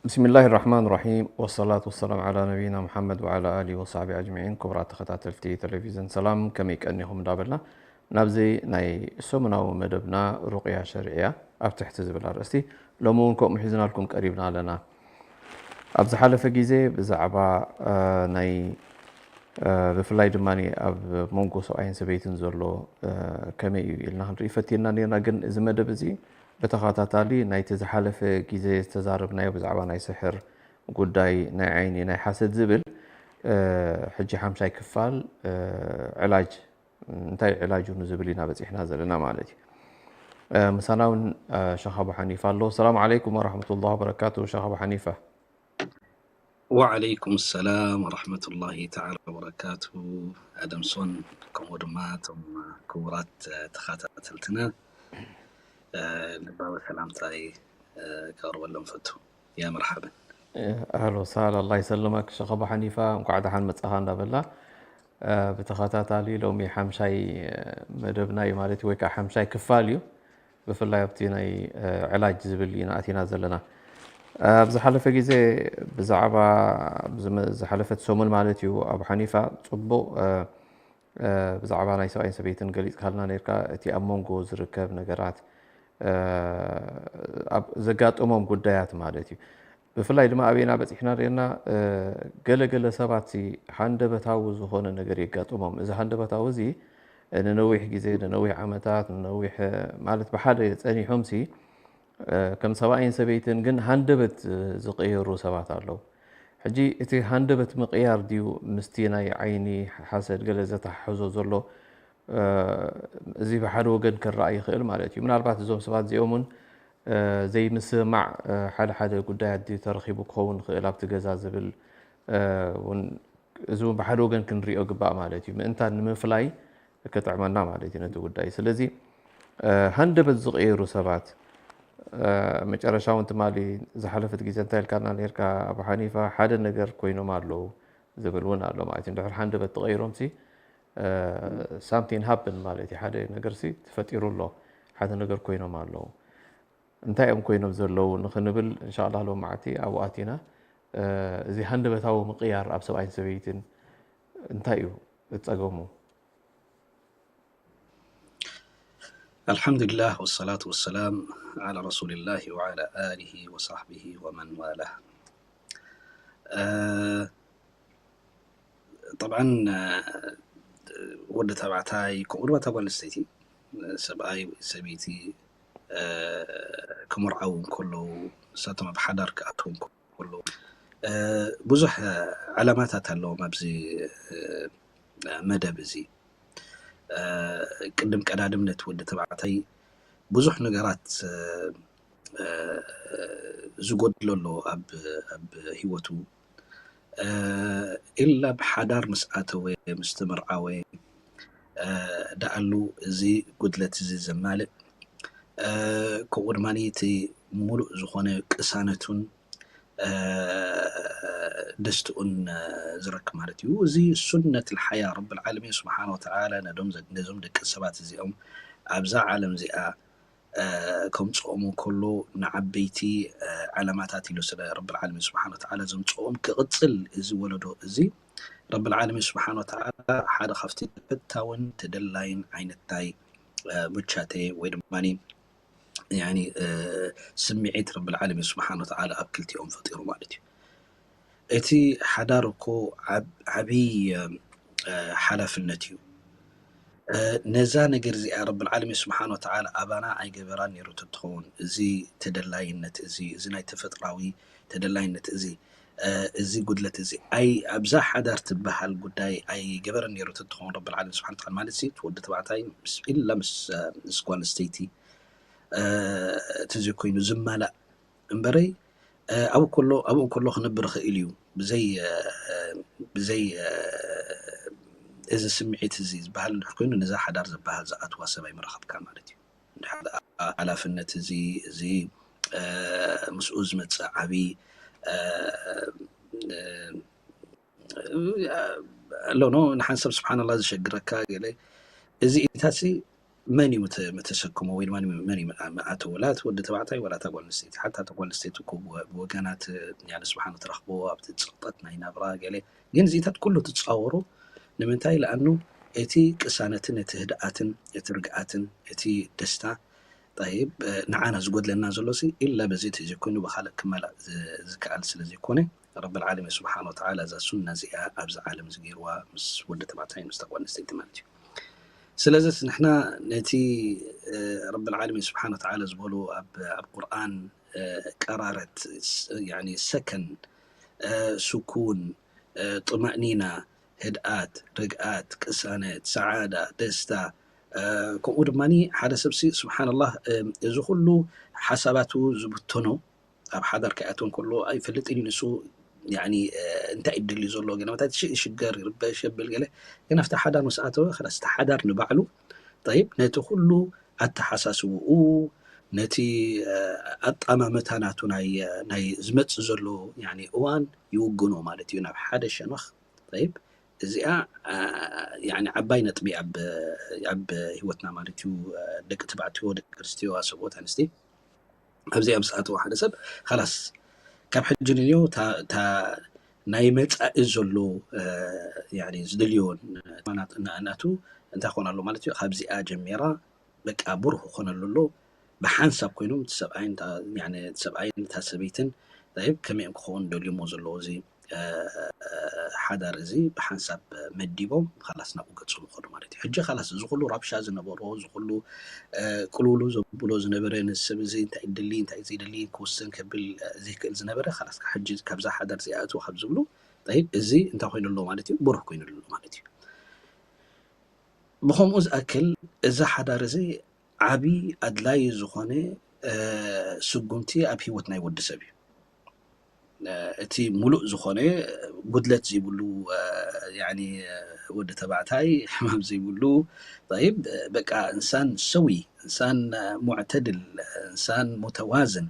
ብስሚላሂ ራሕማን ራሒም፣ ወሰላቱ ወሰላም ዓላ ነቢይና ሙሓመድ ወዓላ ኣሊሂ ወሳሕቢ ኣጅመዒን። ክቡራት ተኸታተልቲ ቴሌቪዝን ሰላም፣ ከመይ ቀኒኹም እንዳበልና ናብዚ ናይ ሰሙናዊ መደብና ሩቕያ ሸርዕያ ኣብ ትሕቲ ዝብል ኣርእስቲ ሎሚ እውን ከምኡ ሒዝናልኩም ቀሪብና ኣለና። ኣብ ዝሓለፈ ግዜ ብዛዕባ ናይ ብፍላይ ድማ ኣብ መንጎ ሰብኣይን ሰበይትን ዘሎ ከመይ እዩ ኢልና ክንርኢ ፈቲና ነርና። ግን እዚ መደብ እዚ ብተኸታታሊ ናይቲ ዝሓለፈ ግዜ ዝተዛረብናዮ ብዛዕባ ናይ ስሕር ጉዳይ፣ ናይ ዓይኒ፣ ናይ ሓሰድ ዝብል ሕጂ ሓምሻይ ክፋል ዕላጅ እንታይ ዕላጅ ንዝብል ኢና በፂሕና ዘለና ማለት እዩ። ምሳና እውን ሸኽ ኣቡ ሓኒፋ ኣሎ። ሰላም ዓለይኩም ወራሕመቱላሂ ወበረካቱ። ሸኽ ኣቡ ሓኒፋ። ወዓለይኩም ሰላም ወራሕመቱላሂ ተዓላ ወበረካቱ። ኣደምሶን ከምኡ ድማ እቶም ክቡራት ተኸታተልትና ልባዊ ሰላምታይ ከቕርበሎም ፈቱ። ያ መርሓበን። ኣህሎ ሳል ኣላ ይሰልመክ ሸኸ ሓኒፋ እንኳዕ ደሓን መጻኻ እንዳበላ ብተኸታታሊ ሎሚ ሓምሻይ መደብና እዩ ማለት እዩ ወይ ከዓ ሓምሻይ ክፋል እዩ። ብፍላይ ኣብቲ ናይ ዕላጅ ዝብል ኢና ኣቲና ዘለና። ኣብ ዝሓለፈ ግዜ ብዛዕባ ዝሓለፈት ሰሙን ማለት እዩ ኣብ ሓኒፋ ፅቡቅ ብዛዕባ ናይ ሰብኣይን ሰበይትን ገሊፅካልና ነርካ። እቲ ኣብ መንጎ ዝርከብ ነገራት ኣብ ዘጋጠሞም ጉዳያት ማለት እዩ። ብፍላይ ድማ ኣበይና በፂሕና ርና ገለገለ ሰባት ሃንደበታዊ ዝኾነ ነገር የጋጥሞም። እዚ ሃንደበታዊ እዚ ንነዊሕ ግዜ ንነዊሕ ዓመታት ንነዊሕ ማለት ብሓደ ፀኒሖም ሲ ከም ሰብኣይን ሰበይትን ግን ሃንደበት ዝቀየሩ ሰባት ኣለዉ። ሕጂ እቲ ሃንደበት ምቅያር ድዩ ምስቲ ናይ ዓይኒ ሓሰድ ገለ ዘተሓሕዞ ዘሎ? እዚ ብሓደ ወገን ክረኣ ይኽእል ማለት እዩ። ምናልባት እዞም ሰባት እዚኦም እውን ዘይምስምማዕ ሓደ ሓደ ጉዳያት ድዩ ተረኺቡ ክኸውን ይኽእል ኣብቲ ገዛ ዝብል እውን እዚ እውን ብሓደ ወገን ክንሪኦ ግባእ ማለት እዩ። ምእንታን ንምፍላይ ክጥዕመና ማለት እዩ ነቲ ጉዳይ። ስለዚ ሃንደበት ዝቀየሩ ሰባት መጨረሻ እውን ትማሊ ዝሓለፈት ግዜ እንታይ ኢልካና ነርካ ኣቡ ሓኒፋ ሓደ ነገር ኮይኖም ኣለዉ ዝብል እውን ኣሎ ማለት እዩ። እንድሕር ሃንደበት ተቀይሮም ሲ something happen ማለት እዩ። ሓደ ነገር ሲ ተፈጢሩ ኣሎ፣ ሓደ ነገር ኮይኖም ኣለዉ። እንታይ እዮም ኮይኖም ዘለዉ ንክንብል እንሻላ ሎም መዓልቲ ኣብኡ ኣቲና እዚ ሃንደበታዊ ምቅያር ኣብ ሰብኣይን ሰበይትን እንታይ እዩ ጸገሙ? ኣልሓምዱሊላህ ወሰላቱ ወሰላም ዓላ ረሱሊላህ ወዓላ ኣሊሂ ወሳሕቢሂ ወመን ዋላህ። ጠብዓን ወዲ ተባዕታይ ከምኡ ድማ እታ ጓል ኣንስተይቲ ሰብኣይ ወይ ሰበይቲ ክምርዓው እንከለዉ ንሳቶም ኣብ ሓዳር ክኣትዉ እንከለዉ ብዙሕ ዕላማታት ኣለዎም ኣብዚ መደብ እዚ። ቅድም ቀዳድም ነቲ ወዲ ተባዕታይ ብዙሕ ነገራት ዝጎድሎ ኣሎ ኣብ ኣብ ህይወቱ። ኢላ ብሓዳር ምስ ኣተወ ምስ ተመርዓወ ደኣሉ እዚ ጉድለት እዚ ዘማልእ ከምኡ ድማ እቲ ሙሉእ ዝኾነ ቅሳነቱን ደስትኡን ዝረክብ ማለት እዩ። እዚ ሱነት ልሓያ ረብል ዓለሚን ስብሓን ወተዓላ ነዞም ደቂ ሰባት እዚኦም ኣብዛ ዓለም እዚኣ ከምፅኦም ከሎ ንዓበይቲ ዓላማታት ኢሉ ስለ ረብል ዓለሚን ስብሓን ወተዓላ ዘምፅኦም ክቕፅል እዚ ወለዶ እዚ ረብል ዓለሚን ስብሓን ወተዓላ ሓደ ካብቲ ተፈታውን ተደላይን ዓይነት ናይ ሙቻተ ወይ ድማ ስምዒት ረብል ዓለሚን ስብሓን ወተዓላ ኣብ ክልቲኦም ፈጢሩ ማለት እዩ። እቲ ሓዳር እኮ ዓብይ ሓላፍነት እዩ። ነዛ ነገር እዚኣ ረብል ዓለሚን ስብሓን ወተዓላ ኣባና ኣይገበራን ነይሩ ተትኸውን እዚ ተደላይነት እዚ እዚ ናይ ተፈጥራዊ ተደላይነት እዚ እዚ ጉድለት እዚ ኣይ ኣብዛ ሓዳር ትበሃል ጉዳይ ኣይገበረን ነይሩ ተትኸውን ረብል ዓለሚን ስብሓን ወተዓላ ማለት ሲ ወዲ ተባዕታይ ኢላ ምስ ጓል ኣንስተይቲ እቲ እዚ ኮይኑ ዝማላእ እምበረይ ኣብኡ ከሎ ኣብኡ ከሎ ክነብር ይኽእል እዩ ብዘይ ብዘይ እዚ ስምዒት እዚ ዝበሃል እንድሕር ኮይኑ፣ ነዛ ሓዳር ዝበሃል ዝኣትዋ ሰብ ኣይምረኸብካ ማለት እዩ። እንድሕር ደኣ ሓላፍነት እዚ፣ እዚ፣ እ፣ ምስኡ ዝመጽእ ዓቢ፣ እ፣ እ፣ ኣሎ፣ ኖ፣ ንሓንሳብ ስብሓንላ ዝሸግረካ ገለ፣ እዚ ኢታሲ መን እዩ ምተ-፣ ምተሰክሞ ወይ ድማ መን እዩ መኣ-፣ መኣተዎ? ላ እቲ ወዲ ተባዕታይ ወላ እታ ጓል ኣንስተይቲ። ሓታ እታ ጓል ኣንስተይቲ እኮ ብወ-፣ ብወገናት፣ ያኒ፣ ስብሓን ትረኽቦ ኣብቲ ጽቕጠት ናይ ናብራ ገለ። ግን እዚታት ኩሉ ትጻወሮ ንምንታይ? ለኣኑ እቲ ቅሳነትን እቲ ህድኣትን እቲ ርግኣትን እቲ ደስታ፣ ጠይብ፣ እ፣ ንዓና ዝጎድለና ዘሎ ሲ ኢላ በዚ ተዘይኮይኑ ብኻልእ ክመላእ ዝ-፣ ዝከኣል ስለ ዘይኮነ፣ ረብል ዓለሚን ስብሓን ወተዓላ እዛ ሱና እዚኣ ኣብዚ ዓለም እዚ ገይርዋ ምስ ወዲ ተባዕታይ ምስ ጓል ኣንስተይቲ ማለት እዩ። ስለዚስ ንሕና ነቲ፣ እ፣ ረብል ዓለሚን ስብሓን ወተዓላ ዝበሎ ኣብ፣ ኣብ ቁርኣን፣ እ፣ ቀራረት ስ-፣ ያኒ ሰከን፣ እ፣ ስኩን፣ እ፣ ጥማእኒና፣ ህድኣት፣ ርግኣት፣ ቅሳነት፣ ሰዓዳ፣ ደስታ፣ እ፣ ከምኡ ድማ ሓደ ሰብሲ ስብሓንላህ፣ እ፣ እዚ ኩሉ ሓሳባቱ ዝብተኖ ኣብ ሓዳር ከይኣትወ እንከሎ ኣይፈልጥን እዩ ንሱ፣ ያኒ፣ እ፣ እንታይ እዩ ድልዩ ዘሎ ገለ መታት ሽ-፣ ይሽገር፣ ይርበሽ፣ የብል ገለ። ግን ኣብቲ ሓዳር ምስ ኣተወ፣ ከላስ እቲ ሓዳር ንባዕሉ፣ ጠይብ፣ ነቲ ኩሉ ኣተሓሳስብኡ፣ ነቲ፣ እ፣ ኣጣማምታ ናቱ ናይ፣ ናይ ዝመጽእ ዘሎ፣ ያኒ፣ እዋን ይውግኖ ማለት እዩ ናብ ሓደ ሸነኽ። ጠይብ፣ እዚኣ፣ እ፣ ያኒ፣ ዓባይ ነጥቢ ኣብ፣ ኣብ ህይወትና ማለት እዩ። እ፣ ደቂ ተባዕትዮ፣ ደቂ ኣንስትዮ፣ ሰብኡት፣ ኣንስቲ፣ ኣብዚኣ ምስ ኣተወ ሓደ ሰብ፣ ኸላስ፣ ካብ ሕጂ ንንዮ እታ፣ እታ ናይ መጻኢ ዘሎ፣ እ፣ ያኒ፣ ዝደልዮ ን-፣ ናት-፣ ና-፣ ናቱ እንታይ ክኾን ኣሎ ማለት እዩ? ካብዚኣ ጀሚራ፣ በቃ፣ ብሩህ ክኾነሉ ኣሎ። ብሓንሳብ ኮይኖም፣ እቲ ሰብኣይን እታ፣ ያኒ፣ እቲ ሰብኣይን እታ ሰበይትን፣ ጠይብ፣ ከመይ እዮም ክኸውን ደልዮሞ ዘለዎ እዚ፣ እ፣ እ፣ ሓዳር እዚ ብሓንሳብ መዲቦም፣ ኸላስ፣ ናብኡ ገጾም ይኸዱ ማለት እዩ። ሕጂ፣ ኸላስ፣ እዚ ኩሉ ራብሻ ዝነበሮ፣ እዚ ኩሉ፣ እ፣ ቅልውልው ዘብሎ ዝነበረ፣ ነዚ ሰብ እዚ እንታይ ይደሊ፣ እንታይ ዘይደሊ ክውስን ከብል፣ እ፣ ዘይክእል ዝነበረ፣ ኸላስ፣ ካብ ሕጂ ካብዛ ሓዳር እዚኣ እትው ካብ ዝብሉ፣ ጠይብ፣ እዚ እንታይ ኮይኑ ኣሎ ማለት እዩ? ብሩህ ኮይኑ ኣሎ ማለት እዩ። ብኸምኡ ዝኣክል፣ እዚ ሓዳር እዚ ዓቢ ኣድላዪ ዝኾነ፣ እ፣ ስጉምቲ ኣብ ህይወት ናይ ወዲ ሰብ እዩ። እ፣ እቲ ሙሉእ ዝኾነ ጉድለት ዘይብሉ፣ እ፣ ያኒ፣ እ፣ ወዲ ተባዕታይ፣ ሕማም ዘይብሉ፣ ጠይብ፣ በቃ፣ እንሳን ሰዊ፣ እንሳን፣ እ፣ ሙዕተድል፣ እንሳን ሙተዋዝን፣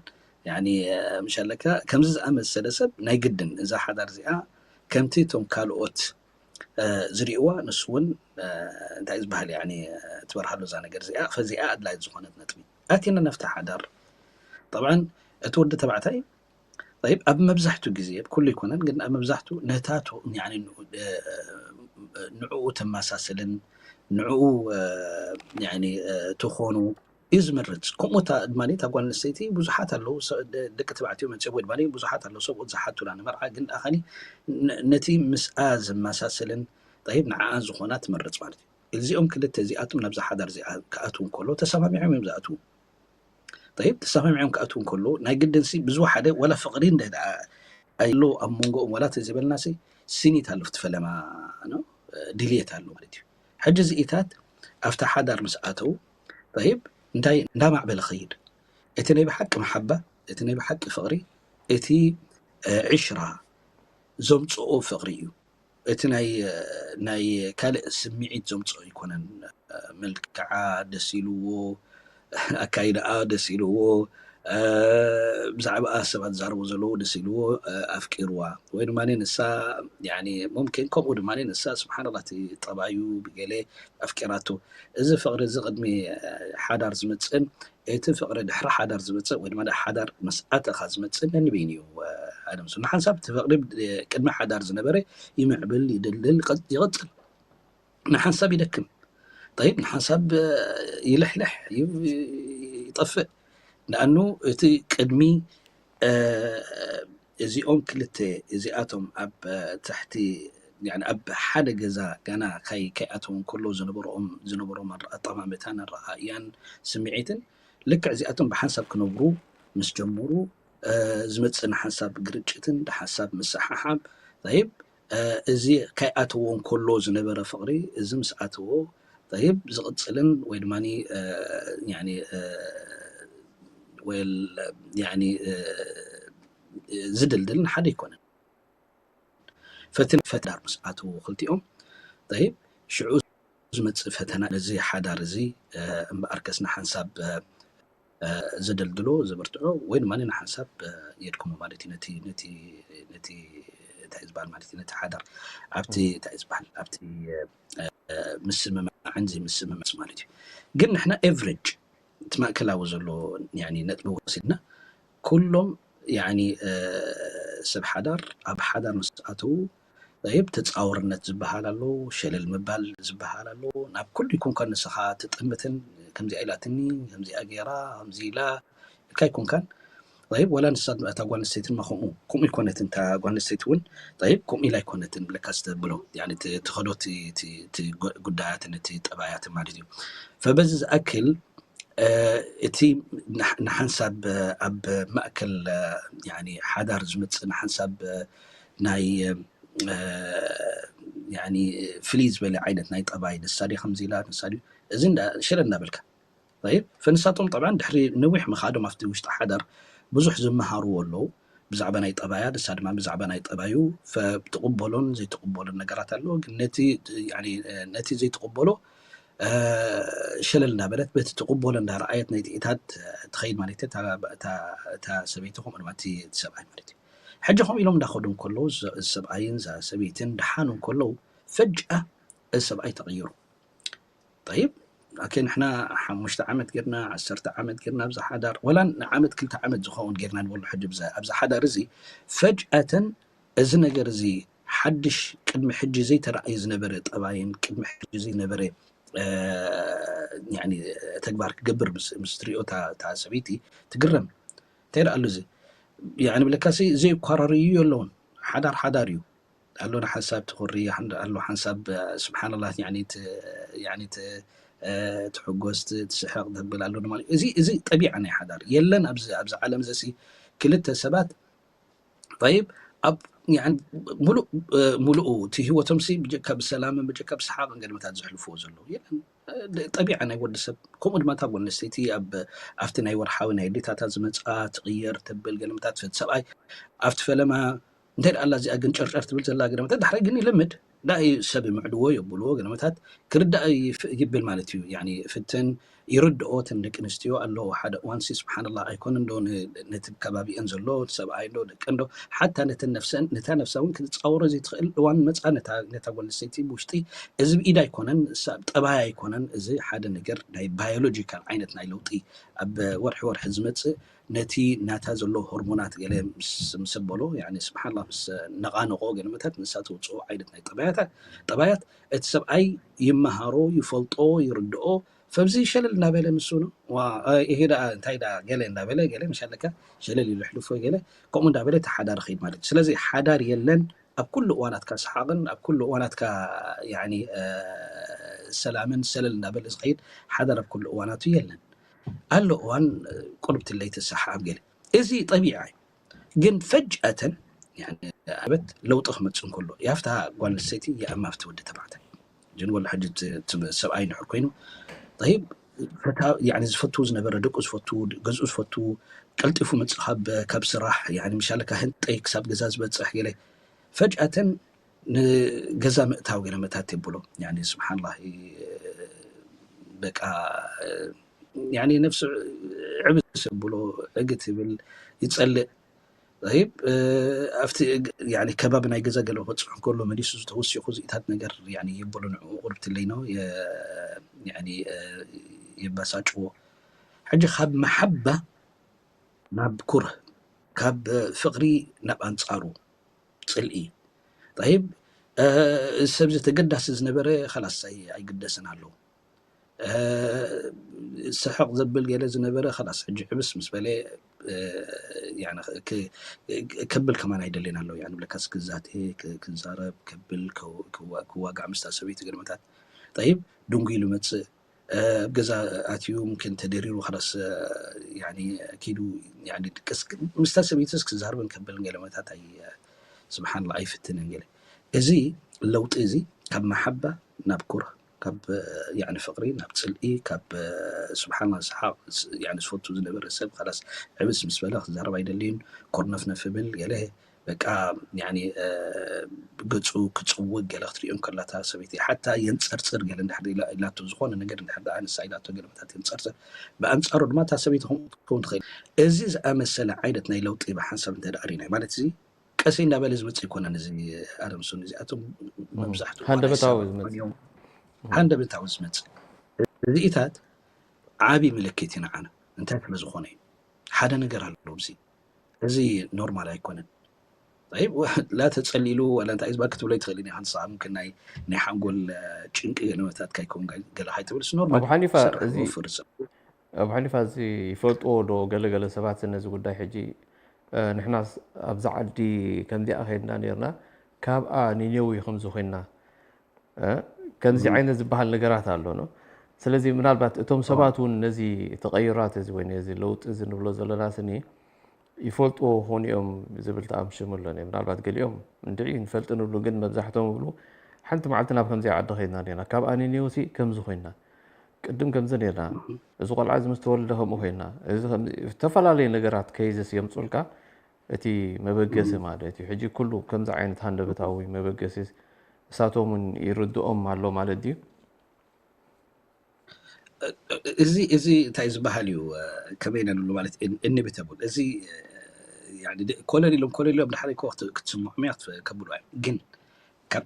ያኒ፣ እ፣ ምሽ ኣለካ፣ ከምዚ ዝኣመሰለ ሰብ ናይ ግድን እዛ ሓዳር እዚኣ ከምቲ እቶም ካልኦት፣ እ፣ ዝርእይዋ፣ ንሱ እውን፣ እ፣ እንታይ እዩ ዝበሃል፣ ያኒ፣ እ፣ ትበርሃሉ እዛ ነገር እዚኣ፣ ፈዚኣ ኣድላይት ዝኾነት ነጥቢ። ኣቲና ናብቲ ሓዳር። ጠብዓን፣ እቲ ወዲ ተባዕታይ፣ ጠይብ፣ ኣብ መብዛሕትኡ ግዜ፣ ኣብ ኩሉ ኣይኮነን፣ ግን ኣብ መብዛሕትኡ ነታቱ፣ ያኒ፣ ን-፣ እ፣ ንዕኡ ተመሳስልን ንዕኡ፣ እ፣ ያኒ፣ እ፣ ትኾኑ እዩ ዝመርጽ። ከምኡ እታ ድማ እታ ጓል ኣንስተይቲ ብዙሓት ኣለዉ፣ ሰ-፣ ደ-፣ ደቂ ተባዕትዮ መጺኦም ወይ ድማ ብዙሓት ኣለዉ ሰብኡት ዝሓቱላ ንመርዓ፣ ግን ደኣ ኸኒ ነ-፣ ነቲ ምስኣ ዝመሳሰልን ጠይብ ንዓኣ ዝኾና ትመርጽ ማለት እዩ። እዚኦም ክልተ እዚኣቶም ናብዛ ሓዳር እዚኣ ክኣትዉ እንከሎ ተሰማሚዖም እዮም ዝኣትዉ። ጠይብ፣ ተሰማሚዖም ክኣትዉ እንከሎ ናይ ግድንሲ ብዝወሓደ ወላ ፍቕሪ እንደ ደኣ ኣሎ ኣብ መንጎኦም ወላ ተዘይበልናሲ ስኒት ኣሎ፣ ፍቲ ፈለማ ነው፣ ድልየት ኣሎ ማለት እዩ። ሕጂ እዚኢታት ኣብቲ ሓዳር ምስ ኣተዉ፣ ጠይብ፣ እንታይ እንዳማዕበለ ኸይድ፣ እቲ ናይ ብሓቂ መሓባ፣ እቲ ናይ ብሓቂ ፍቕሪ፣ እቲ፣ እ፣ ዕሽራ ዘምጽኦ ፍቕሪ እዩ። እቲ ናይ፣ እ፣ ናይ ካልእ ስምዒት ዘምጽኦ ኣይኮነን። እ፣ መልክዓ ደስ ኢልዎ፣ ኣካይዳኣ ደስ ኢልዎ፣ እ፣ ብዛዕባኣ ሰባት ዝዛረቡ ዘለዉ ደስ ኢልዎ፣ እ፣ ኣፍቂርዋ። ወይ ድማ ንሳ፣ ያኒ፣ ሙምኪን ከምኡ ድማ ንሳ፣ ስብሓንላህ፣ እቲ ጠባዩ ብገለ ኣፍቂራቶ። እዚ ፍቕሪ እዚ ቅድሚ፣ እ፣ ሓዳር ዝመጽእን እቲ ፍቕሪ ድሕሪ ሓዳር ዝመጽእ ወይ ድማ ሓዳር ምስ ኣተኻ ዝመጽእ ነንበይኑ እዩ፣ እ፣ ኣደምሱ። ንሓንሳብ እቲ ፍቕሪ ቅድሚ ሓዳር ዝነበረ ይምዕብል፣ ይድልድል፣ ይቐ-፣ ይቕጽል። ንሓንሳብ ይደክም። ጠይብ፣ ንሓንሳብ፣ እ፣ ይልሕልሕ፣ ይ-፣ ይጠፍእ። ንኣኑ እቲ ቅድሚ፣ እ፣ እዚኦም ክልተ እዚኣቶም ኣብ፣ እ፣ ትሕቲ፣ ያኒ ኣብ ሓደ ገዛ ገና ከይ-፣ ከይኣተዉ እንከሎ ዝነበሮም፣ ዝነበሮም ኣረ-፣ ኣጠማምታን ኣረኣእያን ስምዒትን ልክዕ እዚኣቶም ብሓንሳብ ክነብሩ ምስ ጀመሩ፣ እ፣ ዝመጽእ ንሓንሳብ ግርጭትን ንሓንሳብ ምስሕሓብ፣ ጠይብ፣ እ፣ እዚ ከይኣተዎ እንከሎ ዝነበረ ፍቕሪ፣ እዚ ምስ ኣተዎ፣ ጠይብ፣ ዝቕጽልን ወይ ድማኒ፣ እ፣ ያኒ፣ እ፣ ወል-፣ ያኒ፣ እ፣ ዝድልድል ንሓደ ኣይኮነን። ፈትን ፈትዳር ምስ ኣተዉ ክልቲኦም፣ ጠይብ፣ ሽዑ ዝመፅእ ፈተና ነዚ ሓዳር እዚ እምበኣርከስ ንሓንሳብ ዘደልድሎ ዘበርትዖ ወይ ድማ ንሓንሳብ የድክሞ ማለት እዩ። ነቲ እንታይ ዝበሃል ማለት እዩ፣ ነቲ ሓዳር ኣብቲ እንታይ ዝበሃል ኣብቲ ምስምማዕን ዘይምስምማዕ ማለት እዩ። ግን ንሕና ኤቨሬጅ እቲ ማእከላዊ ዘሎ ነጥቢ ወሲድና ኩሎም ሰብ ሓዳር ኣብ ሓዳር ምስ ኣተዉ ይብ ተፃወርነት ዝበሃል ኣሎ፣ ሸለል ምባል ዝበሃል ኣሎ። ናብ ኩሉ ይኩንካ ንስኻ ትጥምትን ከምዚኣ ኢላትኒ ከምዚኣ ገይራ ከምዚ ኢላ ኢልካ ይኩንካን ይብ ወላ ንሳ እታ ጓል ኣንስተይቲ ድማ ከምኡ ከምኡ ይኮነትን እታ ጓል ኣንስተይቲ እውን ይብ ከምኡ ኢላ ይኮነትን ብለካ ዝተብሎ ትኸዶ ጉዳያትን እቲ ጠባያትን ማለት እዩ። ፈበዚ ዝኣክል እቲ ንሓንሳብ ኣብ ማእከል ሓዳር ዝመፅእ ንሓንሳብ ናይ ፍልይ ዝበለ ዓይነት ናይ ጠባይ ንሳ ድያ ከምዚ ኢላ ንሳ ድዩ እዚ ሽረ እንዳበልካ ፈንሳቶም ጠብዓ ድሕሪ ነዊሕ ምኻዶም ኣብቲ ውሽጢ ሓዳር ብዙሕ ዝመሃርዎ ኣለዉ ብዛዕባ ናይ ጠባያ ንሳ ድማ ብዛዕባ ናይ ጠባዩ ትቕበሎን ዘይትቕበሎን ነገራት ኣለዎ። ግን ነቲ ዘይትቕበሎ ሸለል እንዳበለት በቲ ትቕበሎ እንዳረኣየት ነቲ ኢታት ትኸይድ ማለት እታ ሰበይቲ ከምኡ ድማ እቲ ሰብኣይ ማለት እዩ። ሕጂ ከምኡ ኢሎም እንዳኸዱ እንከለዉ ሰብኣይን እዛ ሰበይትን ደሓኑ እንከለዉ ፈጅኣ እዚ ሰብኣይ ተቐይሩ። ጠይብ ኣኬ ንሕና ሓሙሽተ ዓመት ጌርና ዓሰርተ ዓመት ጌርና ኣብዚ ሓዳር ወላ ንዓመት ክልተ ዓመት ዝኸውን ጌርና ንበሎ ሕጂ ኣብዚ ሓዳር እዚ ፈጅኣተን እዚ ነገር እዚ ሓድሽ ቅድሚ ሕጂ ዘይተረኣየ ዝነበረ ጠባይን ቅድሚ ሕጂ ዘይነበረ ተግባር ክገብር ምስ ትሪኦ እታ ሰበይቲ ትግረም። እንታይ ደኣ ኣሎ እዚ ብለካሲ ዘይኳራርዩ ኣለውን ሓዳር ሓዳር እዩ። ኣሎ ንሓንሳብ ትኹሪ ኣሎ ሓንሳብ ስብሓንላ ትሕጎስ ትስሕቕ ተብል ኣሎ ድማ እዚ እዚ ጠቢዓ ናይ ሓዳር የለን ኣብዚ ኣብዚ ዓለም ዘሲ ክልተ ሰባት ይብ ኣብ ሙሉእ ሙሉኡ እቲ ህይወቶም ሲ ብጀካ ብሰላምን ብጀካ ብሰሓቕን ገድመታት ዘሕልፍዎ ዘለዉ የለን። ጠቢዓ ናይ ወዲ ሰብ ከምኡ ድማ እታ ጓል ኣንስተይቲ ኣብ ኣብቲ ናይ ወርሓዊ ናይ ኣዴታታ ዝመፅኣ ትቕየር ተብል ገለመታት ፈቲ ሰብኣይ ኣብቲ ፈለማ እንታይ ደኣ ኣላ እዚኣ ግን ጨርጨር ትብል ዘላ ገለመታት ዳሕራይ ግን ይልምድ ዳይ ሰብ ምዕድዎ የብልዎ ገለመታት ክርዳእ ይብል ማለት እዩ። ፍትን ይርድኦ እተን ደቂ ኣንስትዮ ኣለዎ ሓደ እዋን ሲ ስብሓንላ ኣይኮነን ዶ ነቲ ከባቢአን ዘሎ ሰብኣይ ዶ ደቀን ዶ ሓታ ነተን ነፍሰን ነታ ነፍሳ እውን ክትፃወሮ ዘይትኽእል እዋን መፃ ነታ ጓል ኣንስተይቲ ብውሽጢ እዚ ብኢድ ኣይኮነን ጠባይ ኣይኮነን እዚ ሓደ ነገር ናይ ባዮሎጂካል ዓይነት ናይ ለውጢ ኣብ ወርሒ ወርሒ ዝመፅእ ነቲ ናታ ዘሎ ሆርሞናት ገለ ምስ ኣበሎ ስብሓንላ ምስ ነቓነቆ ገለመታት ንሳ ተውፅኦ ዓይነት ናይ ጠባያት እቲ ሰብኣይ ይመሃሮ ይፈልጦ ይርድኦ ፈብዚ ሸለል እናበለ ንሱ ነው ይሄ ደኣ እንታይ ደኣ ገለ እናበለ ገለ መሻለካ ሸለል ይልሕልፎ ገለ ከምኡ እንዳበለ ተሓዳር ኸይድ ማለት እዩ። ስለዚ ሓዳር የለን ኣብ ኩሉ እዋናትካ ሰሓቕን ኣብ ኩሉ እዋናትካ ሰላምን ሰለል እናበለ ዝኸይድ ሓዳር ኣብ ኩሉ እዋናቱ የለን። ኣሎ እዋን ቁርብቲ ለይቲ ሰሓብ ገለ እዚ ጠቢዓ እዩ። ግን ፈጅኣተን ኣበት ለውጢ ክመፅእ እንከሎ ያፍታ ጓል ኣንስተይቲ የኣማ ኣብቲ ወዲ ተባዕታይ ጅን ወላ ሕጂ ሰብኣይ ንሕር ኮይኑ ይብ ዝፈቱ ዝነበረ ደቁ ዝፈቱ ገዝኡ ዝፈቱ ቀልጢፉ መፅእ ካብ ስራሕ ምሻለካ ህንጠይ ክሳብ ገዛ ዝበፅሕ ገለ ፈጅኣተን ንገዛ ምእታው ገለ መታት የብሎ ስብሓንላ በቃ ነፍሱ ዕብስ ብሎ ዕግት ይብል ይፀልእ ይብ ኣብቲ ከባቢ ናይ ገዛ ገለ ክበፅሑ ከሎ መሊሱ ዝተወሲኹ ዝኢታት ነገር የብሉ ንዕኡ ቁርብትለይ ነው የባሳጭዎ። ሕጂ ካብ መሓባ ናብ ኩርህ ካብ ፍቕሪ ናብ ኣንፃሩ ፅልኢ ይብ እዚ ሰብዚ ተገዳሲ ዝነበረ ከላስ ኣይግደስን ኣለዉ ስሕቕ ዘብል ገለ ዝነበረ ከላስ ሕጂ ዕብስ ምስ በለ ከብል ከማን ኣይደልን ኣለዉ ብለካስ ክዛተ ክዛረብ ከብል ክዋጋዕ ምስታ ሰበይቲ ገለመታት ይብ ድንጉ ኢሉ መፅእ ኣብ ገዛ ኣትዩ ምክን ተደሪሩ ከላስ ኪዱ ድቅስ ምስታ ሰበይትስ ክዛርብን ከብልን ገለመታት ኣይ ስብሓንላ ኣይፍትንን ገለ እዚ ለውጢ እዚ ካብ መሓባ ናብ ኩር ካብ ፍቅሪ ናብ ፅልኢ ካብ ስብሓንላ ሰሓቅ ዝፈቱ ዝነበረ ሰብ ከላስ ዕብስ ምስ በለ ክዛረብ ኣይደልዩን ኮርነፍነፍ ብል ገለ በቃ ያኒ ገፁ ክፅውግ ገለ ክትሪኦ እንከላ እታ ሰበይቲ ሓታ የንፀርፅር ገለ እንድሕር ኢላቶ፣ ዝኾነ ነገር እንድሕር ደኣ ንሳ ኢላቶ ገለ መታት የንፀርፅር። ብኣንፃሩ ድማ እታ ሰበይቲ ከምኡ ክትከውን ትኽእል። እዚ ዝኣመሰለ ዓይነት ናይ ለውጢ ብሓንሳብ እንተ ደኣ ርኢናዮ ማለት እዚ ቀሰይ እንዳበለ ዝመፅእ ኣይኮነን። እዚ ኣደምሶን እዚኣቶም መብዛሕትኡ ሃንደበታዊ ዝመፅእ እዚኢታት ዓብዪ ምልክት እዩ ንዓና። እንታይ ስለ ዝኾነ እዩ ሓደ ነገር ኣሎ ኣብዚ። እዚ ኖርማል ኣይኮነን። ላ ተፀሊሉ ወላ እንታይ ዝባ ክትብሎ ይትኽእል ኢና። ንስኻ ምምክን ናይ ናይ ሓንጎል ጭንቂ ገለመታት ካይኮን ገለ ካይትብል ኖርማል። ኣቡ ሓኒፋ እዚ ይፈልጥዎ ዶ ገለገለ ሰባት ነዚ ጉዳይ? ሕጂ ንሕናስ ኣብዛ ዓዲ ከምዚኣ ከይድና ነርና፣ ካብኣ ኒኔዊ ከምዚ ኮይና ከምዚ ዓይነት ዝበሃል ነገራት ኣሎ። ስለዚ ምናልባት እቶም ሰባት እውን ነዚ ተቐይራት እዚ ወይ ነዚ ለውጢ እዚ ንብሎ ዘለና ስኒ ይፈልጥዎ ኾኑ እዮም ዝብል ተኣምሽም ኣሎ። ምናልባት ገሊኦም እንድዒ ንፈልጥ ንብሉ፣ ግን መብዛሕቶም ብሉ ሓንቲ መዓልቲ ናብ ከምዚኣ ዓዲ ከይድና ነርና፣ ካብ ኣኒኒውሲ ከምዚ ኮይና፣ ቅድም ከምዚ ነርና፣ እዚ ቆልዓ እዚ ምስ ተወልደ ከምኡ ኮይና፣ ዝተፈላለዩ ነገራት ከይዘስ የምፁልካ። እቲ መበገሲ ማለት እዩ። ሕጂ ኩሉ ከምዚ ዓይነት ሃንደበታዊ መበገሲ እሳቶም እውን ይርድኦም ኣሎ ማለት ድዩ? እዚ እዚ እንታይ ዝበሃል እዩ? ከመይ ኢና ንብሎ ማለት ኢንቪተብል እዚ ኮለል ኢሎም ኮለል ኢሎም ድሓር ክትስምዖም እያ ከብሉ እዮም። ግን ካብ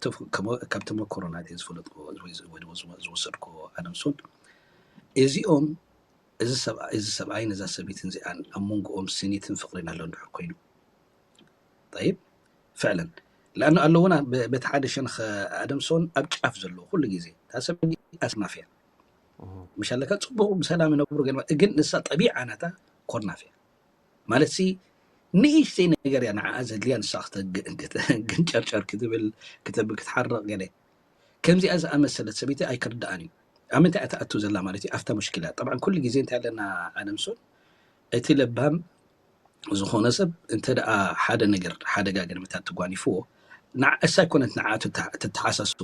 ተመክሮ ናተይ ዝፈለጥኩ ዝወሰድኩ ኣነምሶን እዚኦም እዚ ሰብኣይ ነዛ ሰበይትን እዚኣን ኣብ መንጎኦም ስኒትን ፍቅሪን ኣሎ እንድሕር ኮይኑ ይብ ፍዕለን ለኣኑ ኣለውና በቲ ሓደ ሸነኸ ኣደምሶን ኣብ ጫፍ ዘለዎ ኩሉ ግዜ እታ ሰብ ኣስናፍ እያ። ምሽ ኣለካ ፅቡቅ ብሰላም ይነብሩ ገለ ግን ንሳ ጠቢዓ ናታ ኮርናፍ እያ ማለት ሲ ንእሽተይ ነገር እያ ንዓኣ ዘድልያ ንሳ ግንጨርጨር ክትብል ክተብል ክትሓርቕ ገለ ከምዚኣ ዝኣመሰለት ሰበይቲ ኣይክርዳኣን እዩ። ኣብ ምንታይ እያ ትኣቱ ዘላ ማለት እዩ ኣብታ ሙሽኪላ። ጠብዓ ኩሉ ግዜ እንታይ ኣለና ኣደምሶን እቲ ለባም ዝኾነ ሰብ እንተ ደኣ ሓደ ነገር ሓደጋ ገለመታት ተጓኒፍዎ ንዓ እሳ ኣይኮነት ንዓ ትተሓሳስቦ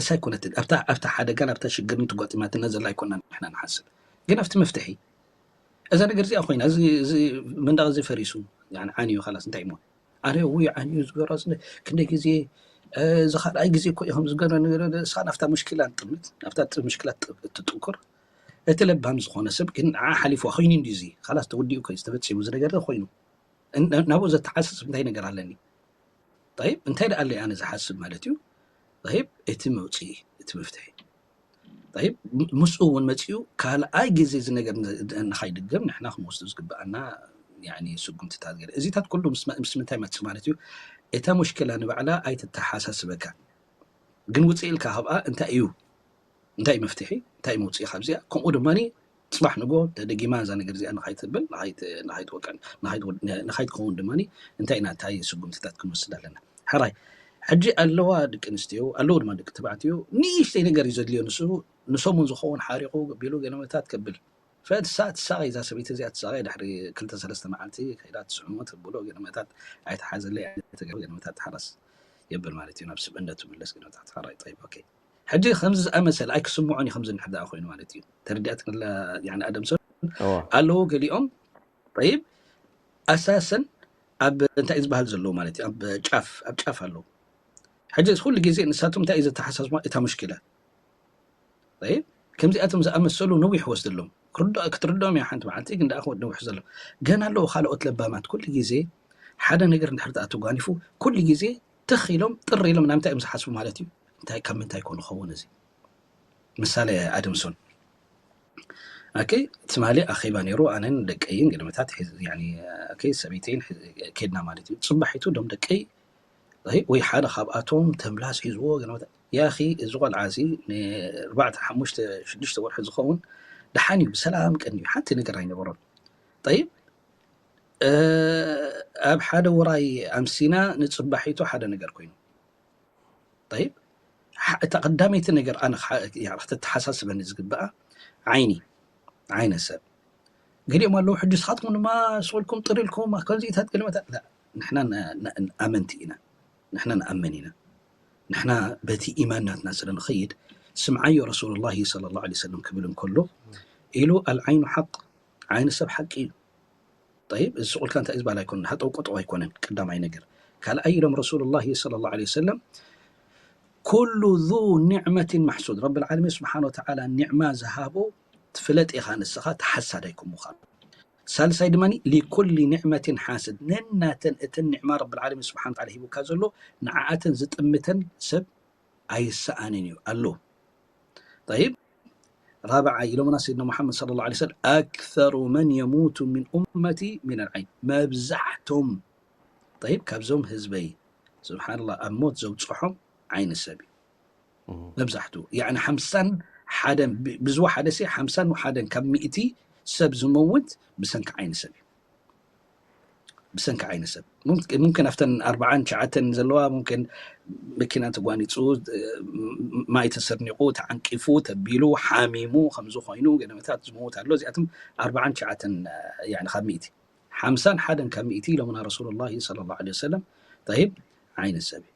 እሳ ኣይኮነት ኣብታ ሓደጋን ኣብታ ሽግርን ትጓጢማትና ዘላ ኣይኮና ንሕና ንሓስብ ግን ኣብቲ መፍትሒ እዛ ነገር እዚኣ ኮይና እዚ መንደቕ እዚ ፈሪሱ ዓንዩ ካላስ እንታይ እሞ ኣነ ውይ ዓንዩ ዝገሮ ክንደ ግዜ እዚ ካልኣይ ግዜ እኮ እዮም ዝገሮ ነገር እሳ ናብታ ሙሽኪላ ጥምት ናብታ ሙሽኪላ ትጥንኩር እቲ ለባም ዝኾነ ሰብ ግን ንዓ ሓሊፉ ኮይኑ እንዲ እዚ ካላስ ተወዲኡ ኮ ዝተፈፂሙ እዚ ነገር ኮይኑ ናብኡ ዘተሓሳስብ እንታይ ነገር ኣለኒ ይብ እንታይ ደኣ ኣለይ ኣነ ዝሓስብ ማለት እዩ ይብ እቲ መውፅኢ እቲ መፍትሒ ይብ ምስኡ እውን መፅኡ ካልኣይ ግዜ እዚ ነገር ንካይድገም ንሕና ክንወስዱ ዝግበኣና ስጉምትታት ገለ እዚታት ኩሉ ምስ ምንታይ መፅእ ማለት እዩ እታ ሙሽክላ ንባዕላ ኣይትተሓሳስበካ ግን ውፅእ ኢልካ ካብኣ እንታይ እዩ እንታይ መፍትሒ እንታይ መውፅኢ ካብዚኣ ከምኡ ድማ ፅባሕ ንጎ ተደጊማ እዛ ነገር እዚኣ ንካይትብል ንካይትወቀን ንካይትከውን ድማ እንታይ ኢና እንታይ ስጉምትታት ክንወስድ ኣለና ሕራይ ሕጂ ኣለዋ ደቂ ኣንስትዮ ኣለዉ ድማ ደቂ ተባዕትዮ ንእሽተይ ነገር እዩ ዘድልዮ ንሱ ንሰሙን ዝኸውን ሓሪቑ ቢሉ ገለመታት ከብል ፈትሳ ትሳቐ እዛ ሰበይቲ እዚኣ ትሳቐ ድሕሪ ክልተ ሰለስተ መዓልቲ ከይዳ ትስዕሞ ተብሎ ገለመታት ኣይተሓዘለይ ኣይተገበ ገለመታት ትሓረስ የብል ማለት እዩ ናብ ስብእነቱ ምለስ ገለመታት ሓራይ ጠይብ ኦኬ ሕጂ ከምዚ ዝኣመሰለ ኣይክስምዖን እዩ ከምዚ እንድሕር ደኣ ኮይኑ ማለት እዩ ተረዲኣትክላ ኣደምሶን ኣለዉ ገሊኦም ጠይብ ኣሳሰን ኣብ እንታይ ዝበሃል ዘለዉ ማለት እዩ ኣብ ጫፍ ኣብ ጫፍ ኣለዉ ሕጂ ኩሉ ግዜ ንሳቶም እንታይ እዩ ዘተሓሳስቦ እታ ሙሽኪላ ጠይብ ከምዚኣቶም ዝኣመሰሉ ነዊሕ ወስደሎም ክትርድኦም እያ ሓንቲ መዓልቲ ግን ደኣ ክወድ ነዊሕ ዘሎ ገና ኣለዉ ካልኦት ለባማት ኩሉ ግዜ ሓደ ነገር እንድሕር ደኣ ተጓኒፉ ኩሉ ግዜ ትኽ ኢሎም ጥር ኢሎም ናምታይ እዮም ዝሓስቡ ማለት እዩ እንታይ ካብ ምንታይ ኮኑ ኸውን እዚ ምሳሌ ኣደምሶን ኦኬ ትማሊ ኣኼባ ነይሩ ኣነን ደቀይን ገለመታት ሰበይተይን ኬድና ማለት እዩ ፅባሒቱ ዶም ደቀይ ወይ ሓደ ካብኣቶም ተምላስ ሒዝዎ ገለመታት ያኺ እዚ ቆልዓ እዚ ንኣርባዕተ ሓሙሽተ ሽዱሽተ ወርሒ ዝኸውን ደሓን እዩ ብሰላም ቀኒ ሓንቲ ነገር ኣይነበሮም ጠይብ ኣብ ሓደ ውራይ ኣምሲና ንፅባሒቱ ሓደ ነገር ኮይኑ ይብ እታ ቀዳመይቲ ነገር ኣነ ከተተሓሳስበኒ ዝግበኣ ዓይኒ ዓይነ ሰብ ገሊኦም ኣለዉ ሕጂ ስኻትኩም ድማ ስልኩም ጥር ኢልኩም ከምዚኢታት ገለመታት ንሕና ኣመንቲ ኢና ንሕና ንኣመን ኢና ንሕና በቲ ኢማን ናትና ስለ ንኸይድ ስምዓዮ ረሱሉላሂ ሰለላሁ ዐለይሂ ወሰለም ክብል እንከሎ ኢሉ ኣልዓይኑ ሓቅ ዓይኒ ሰብ ሓቂ እዩ ጠይብ፣ እዚ ስቕ ኢልካ እንታይ ዝበሃል ኣይኮነን፣ ሃጠው ቀጠው ኣይኮነን። ቀዳማይ ነገር። ካልኣይ ኢሎም ረሱሉላሂ ሰለላሁ ዐለይሂ ወሰለም፣ ኩሉ ዙ ኒዕመቲን ማሕሱድ፣ ረብል ዓለሚን ስብሓነ ወተዓላ ኒዕማ ዝሃቦ ትፍለጥ ኢኻ ንስኻ፣ ተሓሳድ ኣይኩም ምዃን። ሳልሳይ ድማ ሊኩሊ ኒዕመቲን ሓስድ፣ ነናተን እተን ኒዕማ ረብል ዓለሚን ስብሓነ ወተዓላ ሂቡካ ዘሎ ንዓኣተን ዝጥምተን ሰብ ኣይሰኣንን እዩ ኣሎ። ጠይብ፣ ራብዓይ ኢሎምና ሰይድና ሙሓመድ ሰለላሁ ዐለይሂ ወሰለም፣ ኣክሰሩ መን የሙቱ ሚን ኡመቲ ሚን ኣልዓይን፣ መብዛሕቶም፣ ጠይብ፣ ካብዞም ህዝበይ፣ ስብሓንላህ፣ ኣብ ሞት ዘብፅሖም ዓይኒ ሰብ እዩ። መብዛሕቱ፣ ያዕኒ፣ ሓምሳን ሓደን፣ ብ-፣ ብዝወሓደ ሲ ሓምሳን ሓደን ካብ ሚእቲ ሰብ ዝመውት ብሰንኪ ዓይኒ ሰብ እዩ። ብሰንኪ ዓይኒ ሰብ። ሙምክ-፣ ሙምክን ኣብተን ኣርባዓን ትሽዓተን ዘለዋ፣ ሙምክን መኪና ተጓኒጹ፣ እ፣ ማይ ተሰርኒቑ፣ ተዓንቂፉ፣ ተቢሉ፣ ሓሚሙ፣ ከምዚ ኮይኑ፣ ገለመታት ዝመውት ኣሎ። እዚኣቶም ኣርባዓን ትሽዓተን፣ እ፣ ያዕኒ፣ ካብ ሚእቲ። ሓምሳን ሓደን ካብ ሚእቲ ኢሎምና ረሱሉላሂ ሰለላሁ ዐለይሂ ወሰለም። ጠይብ፣ ዓይኒ ሰብ እዩ።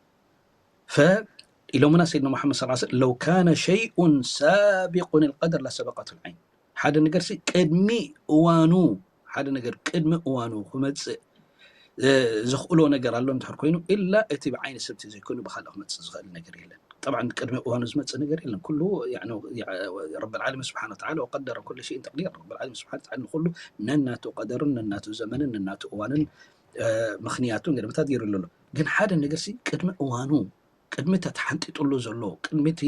ፈ-፣ ኢሎምና ሰይድና ሙሓመድ ሰለላሁ ዐለይሂ ወሰለም፣ "ለው ካነ ሸይኡን ሳቢቁን ልቀደር ለሰበቀቱ ልዓይን።" ሓደ ነገር ሲ ቅድሚ እዋኑ፣ ሓደ ነገር ቅድሚ እዋኑ ክመጽእ፣ እ፣ ዘኽእሎ ነገር ኣሎ እንድሕር ኮይኑ፣ ኢላ እቲ ብዓይኒ ሰብ ዘይኮይኑ ብኻልእ ክመጽእ ዝኽእል ነገር የለን። ጠብዓን ቅድሚ እዋኑ ዝመጽእ ነገር የለን። ኩሉ፣ ያዕኒ፣ ያ-፣ ረብል ዓለሚን ስብሓነ ወተዓላ፣ "ወቀደረ ኩለ ሸይን ተቅዲር።" ረብል ዓለሚን ስብሓነ ወተዓላ ንኹሉ ነናቱ ቀደርን ነናቱ ዘመንን ነናቱ እዋንን፣ እ፣ ምኽንያቱን ገለመታት ገይሩሉ ኣሎ። ግን ሓደ ነገር ሲ ቅድሚ እዋኑ፣ ቅድሚ እቲ ተሓንጢጡሉ ዘሎ፣ ቅድሚ እቲ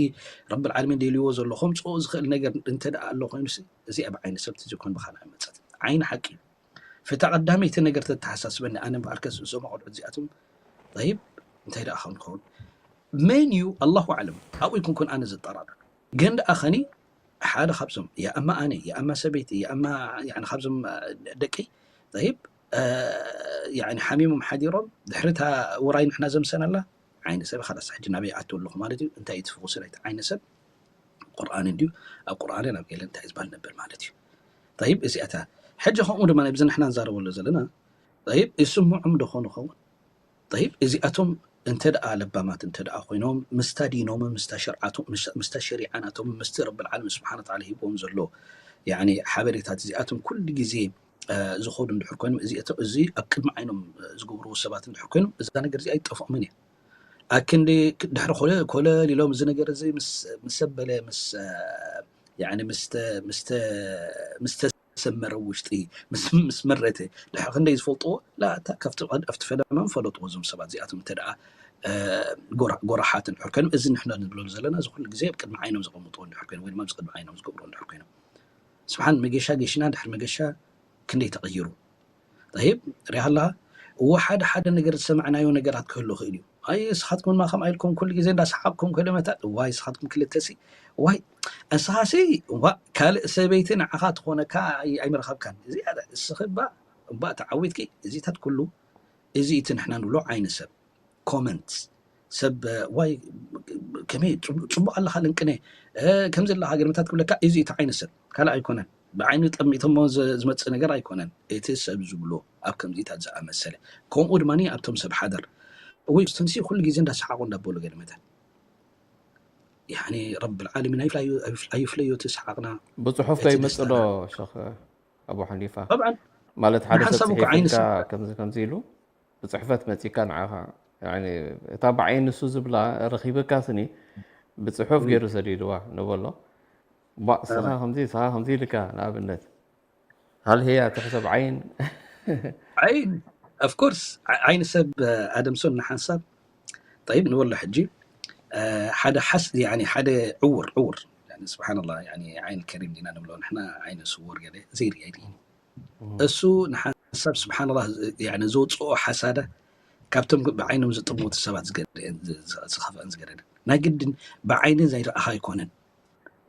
ረብል ዓለሚን ደልይዎ ዘሎ ከምጽኦ ዝኽእል ነገር እንተ ደኣ ኣሎ ኮይኑሲ፣ እዚኣ ብዓይኒ ሰብ ዘይኮን ብኻልእ ኣይመጸት። ዓይኒ ሓቂ እዩ። ፈታ ቀዳመይቲ ነገር ተተሓሳስበኒ ኣነ እምበኣርከስ እዞም ኣቑልዑት እዚኣቶም፣ ጠይብ፣ እንታይ ደኣ ክኸውን ክኸውን? መን እዩ? ኣላሁ ኣዕለም። ኣብኡ ይኩንኩን ኣነ ዝጠራጠር። ግን ደኣ ኸኒ ሓደ ካብዞም፣ ያ እማ ኣነ፣ ያ እማ ሰበይቲ፣ ያ እማ፣ ያዕኒ፣ ካብዞም፣ እ፣ ደቀይ፣ ጠይብ፣ እ፣ ያዕኒ፣ ሓሚሞም ሓዲሮም፣ ድሕሪ እታ ውራይ ንሕና ዘምሰናላ፣ ዓይኒ ሰብ፣ ኻላስ፣ ሕጂ ናበይ ኣትው ኣለኹ ማለት እዩ። እንታይ እዩ እቲ ፍኹስ ናይቲ ዓይኒ ሰብ? ቁርኣን እንድዩ። ኣብ ቁርኣንን ኣብ ገለን እንታይ እዩ ዝበሃል ነበር ማለት እዩ። ጠይብ፣ እዚኣታ። ሕጂ ከምኡ ድማ፣ ነብዚ ንሕና ንዛረበሉ ዘለና፣ ጠይብ፣ ይስምዖም ዶ ኾኑ ኸውን? ጠይብ፣ እዚኣቶም እንተ ደኣ ለባማት እንተ ደኣ ኮይኖም፣ ምስታ ዲኖምን ምስታ ሸርዓቶ-፣ ምስ-፣ ምስታ ሸሪዓናቶምን ምስቲ ረብል ዓለሚን ስብሓነ ወተዓላ ሂብዎም ዘሎ፣ ያዕኒ፣ ሓበሬታት እዚኣቶም ኩሉ ግዜ፣ እ፣ ዝኸዱ እንድሕር ኮይኖም፣ እዚ፣ እዚ ኣብ ቅድሚ ዓይኖም፣ እ፣ ዝገብርዎ ሰባት እንድሕር ኮይኖም፣ እዛ ነገር እዚኣ ኣይትጠፍኦምን እያ። ኣክንዲ ክ-፣ ድሕሪ ኮለ-፣ ኮለል ኢሎም፣ እዚ ነገር እዚ ምስ፣ ምስ ኣበለ፣ ምስ፣ እ፣ ያዕኒ፣ ምስ ተ-፣ ምስ ተ-፣ ምስ ተሰመረ ውሽጢ፣ ምስ፣ ምስ መረተ፣ ድሕሪ ክንደይ ዝፈልጥዎ፣ ላ፣ እታ ካብቲ ቀድ-፣ ኣብቲ ፈለማ ፈለጥዎ እዞም ሰባት እዚኣቶም እንተ ደኣ፣ እ፣ ጎራ-፣ ጎራሓት እንድሕር ኮይኖም፣ እዚ ንሕና ንብለሉ ዘለና፣ እዚ ኩሉ ግዜ ኣብ ቅድሚ ዓይኖም ዘቐምጥዎ እንድሕር ኮይኖም፣ ወይ ድማ ኣብዚ ቅድሚ ዓይኖም ዝገብርዎ እንድሕር ኮይኖም። ስብሓን፣ መገሻ ገሽና፣ ድሕሪ መገሻ ክንደይ ተቐይሩ። ጠይብ፣ ሪኣ ኣለኻ? እወ፣ ሓደ ሓደ ነገር ዝሰማዕናዮ ነገራት ክህሉ ይኽእል እዩ። ኣይ፣ እስኻትኩም ድማ ከምኣ ኢልኩም ኩሉ ግዜ እንዳሰሓቕኩም ከለመታት፣ ዋይ፣ እስኻትኩም ክልተሲ፣ ዋይ፣ እስኻሲ፣ ዋ፣ ካልእ ሰበይቲ ንዓኻ ትኾነካ ኣይ-፣ ኣይምረኸብካን። እዚኣ፣ እስኺ እባ፣ እባ ተዓዊትኪ፣ እዚታት ኩሉ፣ እዚ እቲ ንሕና ንብሎ ዓይኒ ሰብ። ኮመንት፣ ሰብ፣ ዋይ፣ ከመይ ጽቡ-፣ ጽቡቕ ኣለኻ ልንቅነ፣ እ፣ ከምዚ ኣለኻ ግርምታት ክብለካ፣ እዚ እቲ ዓይኒ ሰብ። ካልእ ኣይኮነን። ብዓይኒ ጠሚቶሞ ዝ-፣ ዝመጽእ ነገር ኣይኮነን። እቲ ሰብ ዝብሎ ኣብ ከምዚታት ዝኣመሰለ። ከምኡ ድማ ኣብቶም ሰብ ሓደር። ወይ እስተንሲ ኩሉ ግዜ እንዳሰሓቑ እንዳበሉ ገለ መታን። ያኒ ረብል ዓለሚን ኣይፍላዩ-፣ ኣይፍ-፣ ኣይፍለዮ እቲ ሰሓቕና፣ ብጽሑፍ እቲ ከይመጽእ ዶ ደስታና። ሸኽ ኣቡ ሓኒፋ? ጠብዓን። ማለት ሓደ ሰብ ንሓንሳብ እኮ ዓይኒ ጽሒፍልካ ሰብ ከምዚ ከምዚ ኢሉ ብጽሕፈት መጺካ ንዓኻ፣ ያኒ እታ ብዓይኒ ንሱ ዝብላ ረኺብካ ስኒ ብጽሑፍ ም። ገይሩ ሰዲድዋ ንበሎ። ባእ፣ ስኻ ኣረ። ከምዚ፣ ስኻ ከምዚ ኢልካ ንኣብነት። ሃል ሄያ ትሕሰብ ዓይን። ዓይን፣ of course፣ ዓ-፣ ዓይኒ ሰብ፣ እ፣ ኣደምሶን ንሓንሳብ። ጠይብ፣ ንበሎ ሕጂ፣ እ፣ ሓደ ሓስ-፣ ያኒ ሓደ ዕውር፣ ዕውር፣ ያኒ ስብሓንላህ፣ ያኒ ዓይን ከሪም ዲና ንብሎ ንሕና፣ ዓይኒ ስውር ገለ ዘይርኢ ኣይርኢ። እም። እሱ ንሓንሳብ ስብሓንላህ፣ ያኒ ዘውፅኦ ሓሳዳ ካብቶም ብዓይኖም ዝጥምቱ ሰባት ዝገደ-፣ ዝ-፣ ዝ-፣ ዝኸፍአን ዝገደደ። ናይ ግድን ብዓይኒ ዘይረኣኻ ኣይኮነን፣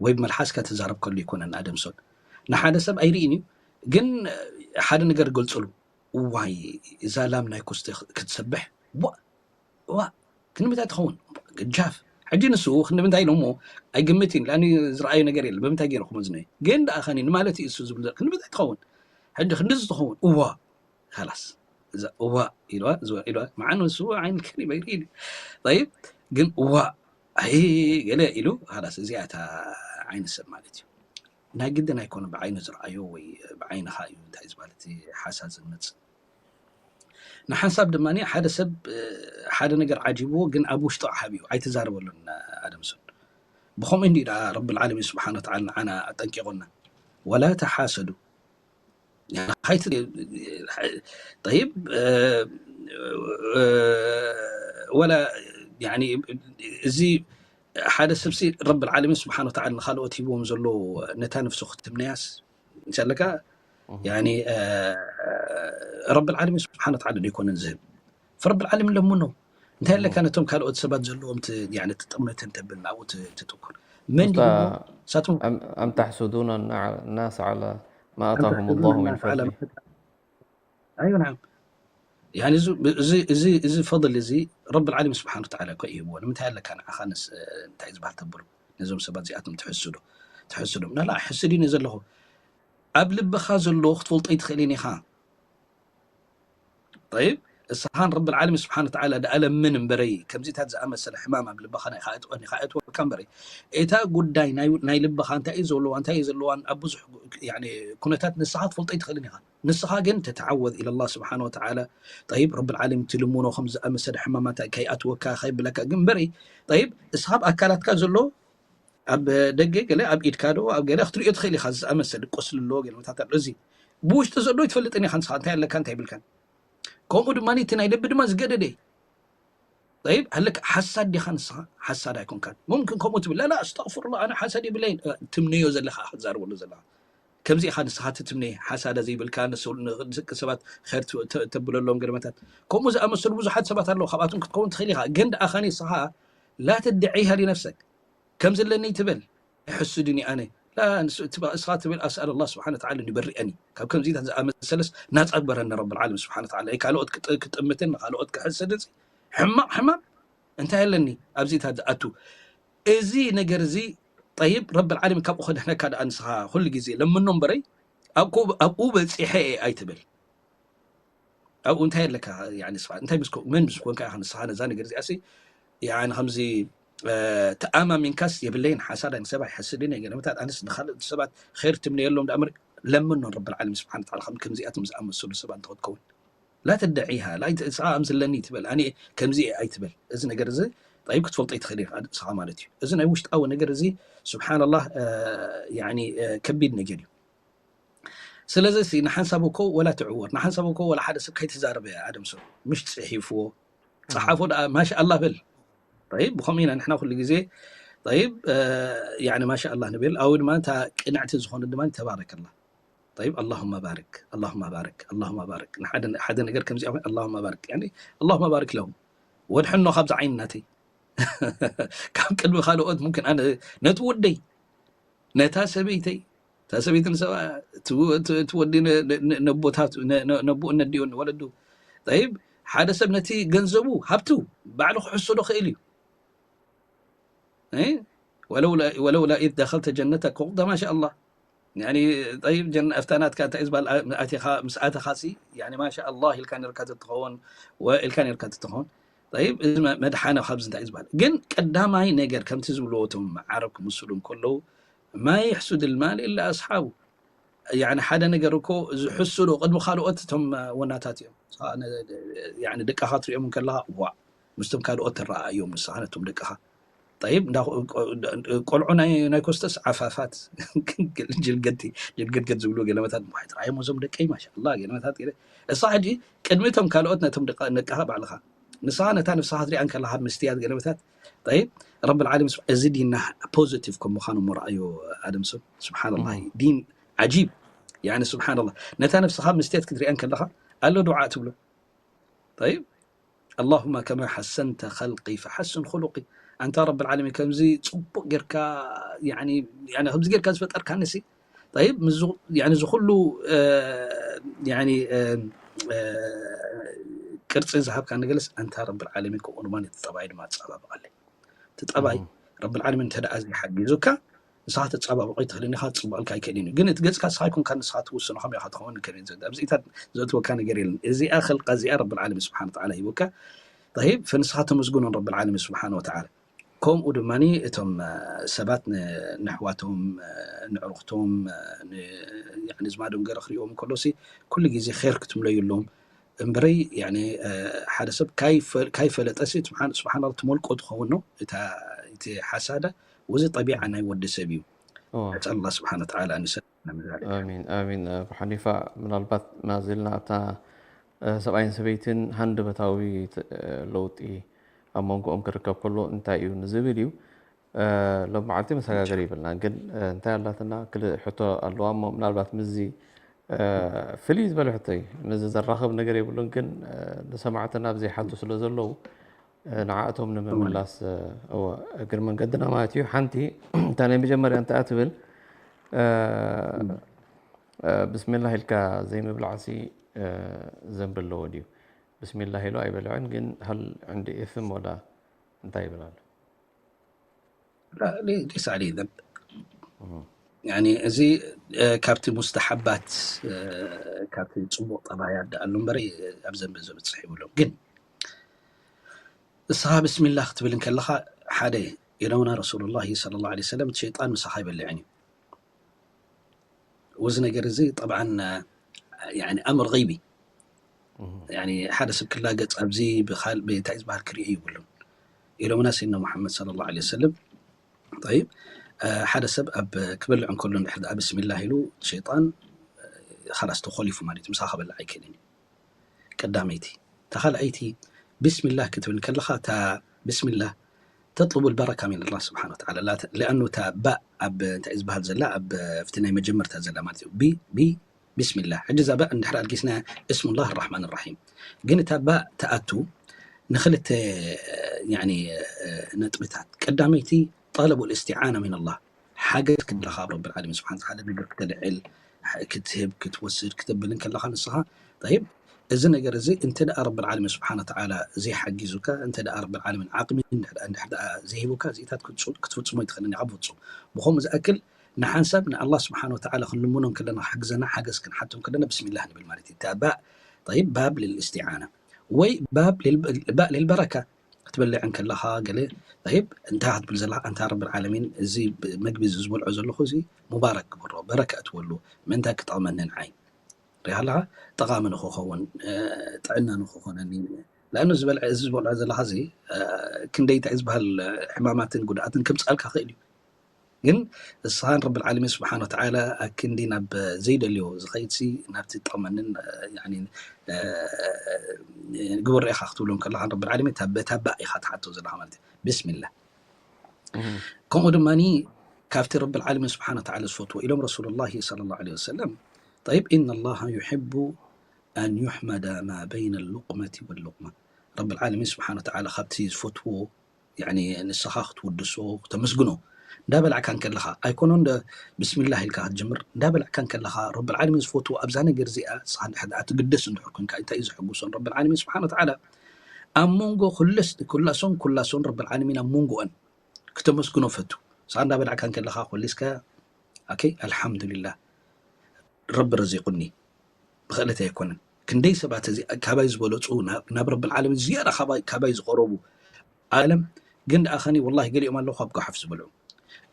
ወይ ብመልሓስካ ትዛረብ ከሎ ኣይኮነን ኣደምሶን። ንሓደ ሰብ ኣይርኢን እዩ፣ ግን ሓደ ነገር ገልጽሉ። እዋይ፣ እዛ ላም ናይ ኮስተ ክትሰብሕ፣ ዋ፣ ዋ፣ ክንምንታይ ትኸውን? ግጃፍ። ሕጂ ንሱ ክንምንታይ ኢሎሞ ኣይግምትን፣ ላኒ ዝረኣዮ ነገር የለ፣ ብምንታይ ገይሩ ክመዝኖ እዩ? ግን ደኣ ኸኒ ንማለት እዩ እሱ ዝብል ዘሎ፣ ክንምንታይ ትኸውን? ሕጂ ክንድዚ ትኸውን? እዋ፣ ኸላስ። እዛ እዋ ኢልዋ፣ እዝዋ ኢልዋ፣ መዓኑ ንሱ ዓይን ከሪም ኣይርኢ ኢሉ። ጠይብ፣ ግን እዋ፣ ኣይ፣ ገለ ኢሉ፣ ኸላስ፣ እዚኣ እታ ዓይኒ ሰብ ማለት እዩ። ናይ ግድን ኣይኮነ ብዓይኑ ዝረኣዮ ወይ ብዓይንኻ እዩ እንታይ ዝበሃል እቲ ሓሳብ ዝመጽእ። ንሓንሳብ ድማ ሓደ ሰብ ሓደ ነገር ዓጂብዎ ግን ኣብ ውሽጡ ዓብዩ ኣይተዛረበሉን ኣደምሶን። ብኸምኡ እንዲ ረብል ዓለሚን ስብሓን ወተዓላ ንዓና ኣጠንቂቑና፣ ወላ ተሓሰዱ። ጠይብ ወላ እዚ ሓደ ሰብሲ ረብል ዓለሚን ስብሓን ወተዓላ ንካልኦት ሂብዎም ዘሎ ነታ ነፍሱ ክትምነያስ እንተለካ ረብል ዓለሚን ስብሓን ወተዓላ ዘይኮነን ዝህብ። ፈረብል ዓለሚን ለምኖ እንታይ ኣለካ ነቶም ካልኦት ሰባት ዘለዎም ትጥመትን ተብል ናብኡ ትጥኩር መን ሳቶም أم تحسدون الناس على ما آتاهم الله من فضله ኣይወ እዚ ፈضል እዚ ረብል ዓለሚን ስብሓን ወተዓላ እኮ ይህብዎ። ንምንታይ ኣለካ ንዓኻ እንታይ ዝበሃል ተብሎ ነዞም ሰባት እዚኣቶም ትሕስዶ ትሕስዶም ናላ ሕስድ እዩ ዘለኹ ኣብ ልብኻ ዘሎ ክትፈልጦ ይትኽእልን ኢኻ። ጠይብ እስኻን ረብል ዓለሚን ስብሓን ወተዓላ ደኣ ለምን እምበረይ ከምዚታት ዝኣመሰለ ሕማም ኣብ ልብኻ ናይ ከኣትወኒ ከኣትወካ እምበረይ እታ ጉዳይ ናይ ልብኻ እንታይ እዩ ዘለዋ እንታይ እዩ ዘለዋን ኣብ ብዙሕ ኩነታት ንስኻ ትፈልጦ ይትኽእልን ኢኻ። ንስኻ ግን ተተዓወዝ ኢለላህ ስብሓን ወተዓላ። ጠይብ ረብል ዓለሚን ትልምኖ ከም ዝኣመሰለ ሕማማት ከይኣትወካ ከይብለካ ግን እምበረይ ጠይብ እስኻ ኣብ ኣካላትካ ዘሎ ኣብ ደገ ገለ ኣብ ኢድካ ዶ ኣብ ገለ ክትሪኦ ትኽእል ኢኻ። ዝኣመሰለ ቁስሊ ኣለዎ ገለ መታት ኣሎ እዚ ብውሽጢ ዘሎ ይትፈልጥን ኢኻ ንስኻ እንታይ ኣለካ እንታይ ይብልካን። ከምኡ ድማ እቲ ናይ ልቢ ድማ ዝገደደ እዩ። ጠይብ ኣለካ ሓሳድ ዲኻ ንስኻ ሓሳድ ኣይኮንካን። ሙምክን ከምኡ ትብል ላላ ኣስተቕፍሩላ ኣነ ሓሳድ ይብለይን ትምነዮ ዘለኻ ክትዛርበሉ ዘለኻ ከምዚ ኢኻ ንስኻ ትትምነ ሓሳዳ ዘይብልካ ንደቂ ሰባት ኸር ተብለሎም ገለመታት ከምኡ ዝኣመሰሉ ብዙሓት ሰባት ኣለዉ። ካብኣቶም ክትከውን ትኽእል ኢኻ ግን ደኣ ኸኒ ንስኻ ላ ተድዒሃ ሊነፍሰክ ከም ዘለኒ ትበል ኣይሕስድን ኣነ እስኻ ትብል ኣስኣል ኣላ ስብሓን ተዓላ ንበሪአኒ ካብ ከምዚታት ዝኣመሰለስ ናፃ ግበረኒ ረብል ዓለም ስብሓን ተዓላ ካልኦት ክጥምትን ንካልኦት ክሕስድን ሕማቕ ሕማም እንታይ ኣለኒ ኣብዚታት ዝኣቱ እዚ ነገር እዚ ጠይብ ረብል ዓለም ካብኡ ከድሕነካ ደኣ ንስኻ ኩሉ ግዜ ለምኖ እምበረይ ኣብኡ በፂሐ እየ ኣይትበል። ኣብኡ እንታይ ኣለካ ንስኻ እንታይ መን ምስ ኮንካ ኢኻ ንስኻ ነዛ ነገር እዚኣ ሲ ከምዚ ተኣማሚንካስ የብለይን ሓሳዳን ሰብ ኣይሐስድን እየ ገለመታት ኣነስ ንካልእ ሰባት ኸይር ትምነየሎም ደኣ እምበር ለምኖ ረብል ዓለም ስብሓን ተዓላ ከም ከምዚኣቶም ዝኣመሰሉ ሰባት እንተኸትከውን ላ ተደዒሃ ንስኻ ከም ዘለኒ ትበል ኣነ ከምዚ እየ ኣይትበል። እዚ ነገር እዚ ጠይብ ክትፈልጦ ይትኽእል ኢኻ ንስኻ ማለት እዩ። እዚ ናይ ውሽጣዊ ነገር እዚ ስብሓንላህ ከቢድ ነገር እዩ። ስለዚ ንሓንሳብ እኮ ወላ ትዕወር ንሓንሳብ እኮ ወላ ሓደ ሰብ ከይትዛረበ ኣደምሶ ምሽ ፅሒፍዎ ፀሓፎ ደኣ ማሻ ኣላህ በል። ጠይብ ብኸምኡ ኢና ንሕና ኩሉ ግዜ ጠይብ ማሻ ኣላህ ንብል። ኣብኡ ድማ እታ ቅንዕቲ ዝኾነ ድማ ተባረከላ ጠይብ ኣላሁማ ባርክ ኣላሁማ ባርክ ኣላሁማ ባርክ ንሓደ ነገር ከምዚኣ ኣላሁማ ባርክ ኣላሁማ ባርክ ለሁ ወድሐኖ ካብዚ ዓይኒ ናተይ ካብ ቅድሚ ካልኦት ሙምክን ኣነ ነቲ ወደይ ነታ ሰበይተይ እታ ሰበይቲ ንሰብኣ እቲ ወዲ ነቦታት ነቦኡ ነዲኡ ንወለዱ ጠይብ ሓደ ሰብ ነቲ ገንዘቡ ሃብቱ ባዕሉ ክሕስዶ ክእል እዩ። ወለውላ ኢዝ ደኸልተ ጀነተክ ወቁልተ ማሻ ኣላህ ጠይብ ጀና እፍታ ናትካ እንታይ ዝበሃል ኣቲኻ ምስ ኣተኻሲ ማሻ ኣላህ ኢልካ ነርካ ትትኸውን ኢልካ ነርካ ትትኸውን ጠይብ እዚ መድሓነ ካብዚ እንታይ ዝበሃል ግን ቀዳማይ ነገር ከምቲ ዝብልዎ እቶም ዓረብ ክምስሉ እንከለዉ ማ የሕሱድ ልማል ኢላ ኣስሓቡ ሓደ ነገር እኮ ዝሕስዶ ቅድሚ ካልኦት እቶም ወናታት እዮም። ደቅኻ ትሪኦም ከለኻ ዋ ምስቶም ካልኦት ትረኣዮም ንስኻ ነቶም ደቅኻ ጠይብ ቆልዑ ናይ ኮስተስ ዓፋፋት ጅልገቲ ጅልገትገት ዝብሉ ገለመታት ጥራዮም እዞም ደቀይ ማሻላ ገለመታት እሳ ሕጂ ቅድሚ እቶም ካልኦት ነቶም ደቅኻ ባዕልኻ ንስኻ ነታ ነብስኻ ትሪኣ ከለኻ ምስትያት ገለመታት ጠይብ ረብል ዓለሚን እዚ ዲንና ፖዚቲቭ ከም ምዃኑ ምርኣዮ ኣደምሶ ስብሓንላ ዲን ዓጂብ ስብሓንላ ነታ ነብስኻ ምስትያት ክትሪኣ ከለኻ ኣሎ ዱዓ ትብሎ ጠይብ ኣላሁማ ከማ ሓሰንተ ኸልቂ ፈሓስን ኹሉቂ ኣንታ ረብል ዓለሚን ከምዚ ፅቡቅ ጌርካ ከምዚ ጌርካ ዝፈጠርካኒ ሲ ጠይብ እዚ ኩሉ ቅርፂ ዝሃብካ ንገለስ ኣንታ ረብል ዓለሚን ከምኡ ድማ እቲ ፀባይ ድማ ተፀባብቐለይ እቲ ጠባይ ረብል ዓለሚን እንተ ደኣ ዘይሓጊዙካ ንስኻ ተፀባብቆ ይትኽእልን ኢኻ ትፅብቐልካ ኣይክእልን እዩ ግን እቲ ገፅካ ንስኻ ይኮንካ ንስኻ ትውስኖ ከመይ ኢኻ ትኸውን ከመይ ኣብዚ ኢታት ዘእትወካ ነገር የለን እዚኣ ኸልቃ እዚኣ ረብል ዓለሚን ስብሓን ተዓላ ሂቡካ ጠይብ ፈንስኻ ተመስግኖን ረብል ዓለሚን ስብሓን ወተዓላ ከምኡ ድማ እቶም ሰባት ንኣሕዋቶም፣ ንዕሩኽቶም፣ ንዝማዶም ገረ ክሪእዎም ከሎሲ ኩሉ ግዜ ር ክትምለዩሎም እምበረይ። ሓደ ሰብ ካይፈለጠ ስብሓን ትመልቆ ትኸውን ነው እቲ ሓሳዳ። ወዚ ጠቢዓ ናይ ወዲ ሰብ እዩ። ኣላ ስብሓን ተዓላ ንሰ ኣሚን ኣሚን። ሓኒፋ፣ ምናልባት ማዝልና ኣብታ ሰብኣይን ሰበይትን ሃንደበታዊ ለውጢ ኣብ መንጎኦም ክርከብ ከሎ እንታይ እዩ ንዝብል እዩ። ሎም መዓልቲ መሰጋገሪ ይብልና፣ ግን እንታይ ኣላትና ክል ሕቶ ኣለዋ እሞ ምናልባት ምዚ ፍልይ ዝበለ ሕቶ እዩ። ምዚ ዘራኽብ ነገር የብሉን፣ ግን ንሰማዕትና ብዘይ ሓቱ ስለ ዘለዉ ንዓእቶም ንምምላስ እግር መንገድና ማለት እዩ። ሓንቲ እታ ናይ መጀመርያ እንታይ ትብል፣ ብስሚላህ ኢልካ ዘይምብላዕሲ ዘንቢ ኣለዎ ድዩ? ብስሚላህ ኢሉ ኣይበልዕን፣ ግን ሃል ዕንዲ ኢፍም ወላ እንታይ ይብል ኣሎ? لا، لي- ليس عليه ذنب. يعني እዚ ካብቲ ሙስተሓባት፣ ካብቲ ፅቡቕ ጠባያት ደኣሉ እምበር ኣብ ዘንቢ ዘብፅሕ ይብሎም። ግን ንስኻ ብስሚላህ ክትብል እንከለኻ ሓደ ኢለውና ረሱሉላሂ ሰለላሁ ዐለይሂ ወሰለም፣ እቲ ሸይጣን ምሳኻ ኣይበልዕን እዩ። ወዚ ነገር እዚ ጠብዓን ኣምር غيبي። ሓደ ሰብ ክላገፅ ኣብዚ ብካል ብታይ ዝበሃል ክርኢ ይብሉን ኢሎምና ሲድና ሙሓመድ ሰለላሁ ዐለይሂ ወሰለም። ጠይብ፣ ሓደ ሰብ ኣብ ክበልዕ እንከሎ እንድሕር ደኣ ብስሚላህ ኢሉ ሸይጣን ኻላስ ተኾሊፉ ማለት እዩ፣ ምሳኻ ክበልዕ ኣይክእልን እዩ። ቀዳመይቲ። እታ ካልኣይቲ ብስሚላህ ክትብል ከለኻ እታ ብስሚላህ ተጥሉቡ ልበረካ ሚን ኣላህ ስብሓን ወተዓላ። ላተ- ሊኣኑ እታ ባእ ኣብ እንታይ ዝበሃል ዘላ ኣብ ኣብቲ ናይ መጀመርታ ዘላ ማለት እዩ። ቢ ቢ ቢስሚላህ። ሕጂ እዛ ባእ እንድሕር ኣልጊስና እስሙላህ ራሕማን ራሒም። ግን እታ ባእ ተኣቱ ንክልተ ያኒ ነጥብታት። ቀዳመይቲ ጠለቡ ልእስቲዓና ሚን ኣላህ፣ ሓገዝ ክድረኻ ኣብ ረብል ዓለሚን ስብሓን ተዓላ ነገር ክተልዕል ክትህብ ክትወስድ ክተብል እንከለኻ ንስኻ ጠይብ፣ እዚ ነገር እዚ እንተ ደኣ ረብል ዓለሚን ስብሓን ወተዓላ ዘይሓጊዙካ፣ እንተ ደኣ ረብል ዓለሚን ዓቕሚ እንድሕር ደኣ ዘይሂቡካ፣ እዚኢታት ክትጹ- ክትፍጽሞ ኣይትኽእልን ኢኻ ብፍጹም። ብኸምኡ ዝኣክል ንሓንሳብ ንኣላህ ስብሓን ወተዓላ ክንልምኖ እንከለና፣ ክሕግዘና ሓገዝ ክንሓቶ እንከለና ብስሚላህ ንብል ማለት እዩ። እታ ባእ ጠይብ ባብ ልልእስቲዓና ወይ ባብ ልል- ባእ ልልበረካ ክትበልዕ እንከለኻ ገለ ጠይብ እንታይ ክትብል ዘለኻ? ኣንታ ረብል ዓለሚን እዚ መግቢ እዚ ዝበልዖ ዘለኹ እዚ ሙባረክ ግበሮ፣ በረካ እትወሉ ምእንታይ ክጠቕመኒ ንዓይ ሪኢኻ ኣለኻ ጠቓሚ ንክኸውን ጥዕና ንክኾነኒ። ለኣኑ ዝበልዐ እዚ ዝበልዖ ዘለኻ እዚ ክንደይ እንታይ ዝበሃል ሕማማትን ጉድኣትን ከምፅኣልካ ክእል እዩ። ግን እስኻን ረብል ዓለሚን ስብሓን ወተዓላ ኣክንዲ ናብ ዘይደልዮ ዝኸይድሲ ናብቲ ጠቕመንን ግብር ኢኻ ክትብሎም ከለኻ ረብል ዓለሚን በታ ባእ ኢኻ ትሓቶ ዘለኻ ማለት እዩ። ብስሚላ ከምኡ ድማ ካብቲ ረብል ዓለሚን ስብሓን ወተዓላ ዝፈትዎ ኢሎም ረሱሉላሂ ሰለላሁ ዐለይሂ ወሰለም ጠይብ ኢነ ላሃ ዩሕቡ ኣን ዩሕመደ ማ በይነ ሉቅመቲ ወሉቅማ ረብል ዓለሚን ስብሓን ወተዓላ ካብቲ ዝፈትዎ ያኒ ንስኻ ክትውድሶ ክተመስግኖ እንዳበላዕካ እንከለኻ ኣይኮኖ እንደ ብስሚላህ ኢልካ ክትጅምር እንዳበላዕካ እንከለኻ ረብል ዓለሚን ዝፈትዎ ኣብዛ ነገር እዚኣ ንስኻ እንድሕር ደኣ ትግደስ እንድሕር ኮንካ እንታይ እዩ ዘሐጉሶን ረብል ዓለሚን ስብሓን ወተዓላ ኣብ መንጎ ኩለስ ኩላሶን ኩላሶን ረብል ዓለሚን ኣብ መንጎኦን ክተመስግኖ ፈቱ ንስኻ እንዳበላዕካ እንከለኻ ኮሊስካ ኣልሓምዱሊላህ ረቢ ረዚቁኒ ብክእለት ኣይኮነን ክንደይ ሰባት እዚ ካባይ ዝበለፁ ናብ ረብል ዓለሚን ዝያዳ ካባይ ዝቀረቡ ኣለም ግን ደኣ ከኒ ወላሂ ገሊኦም ኣለዉ ካብ ጓሓፍ ዝበልዑ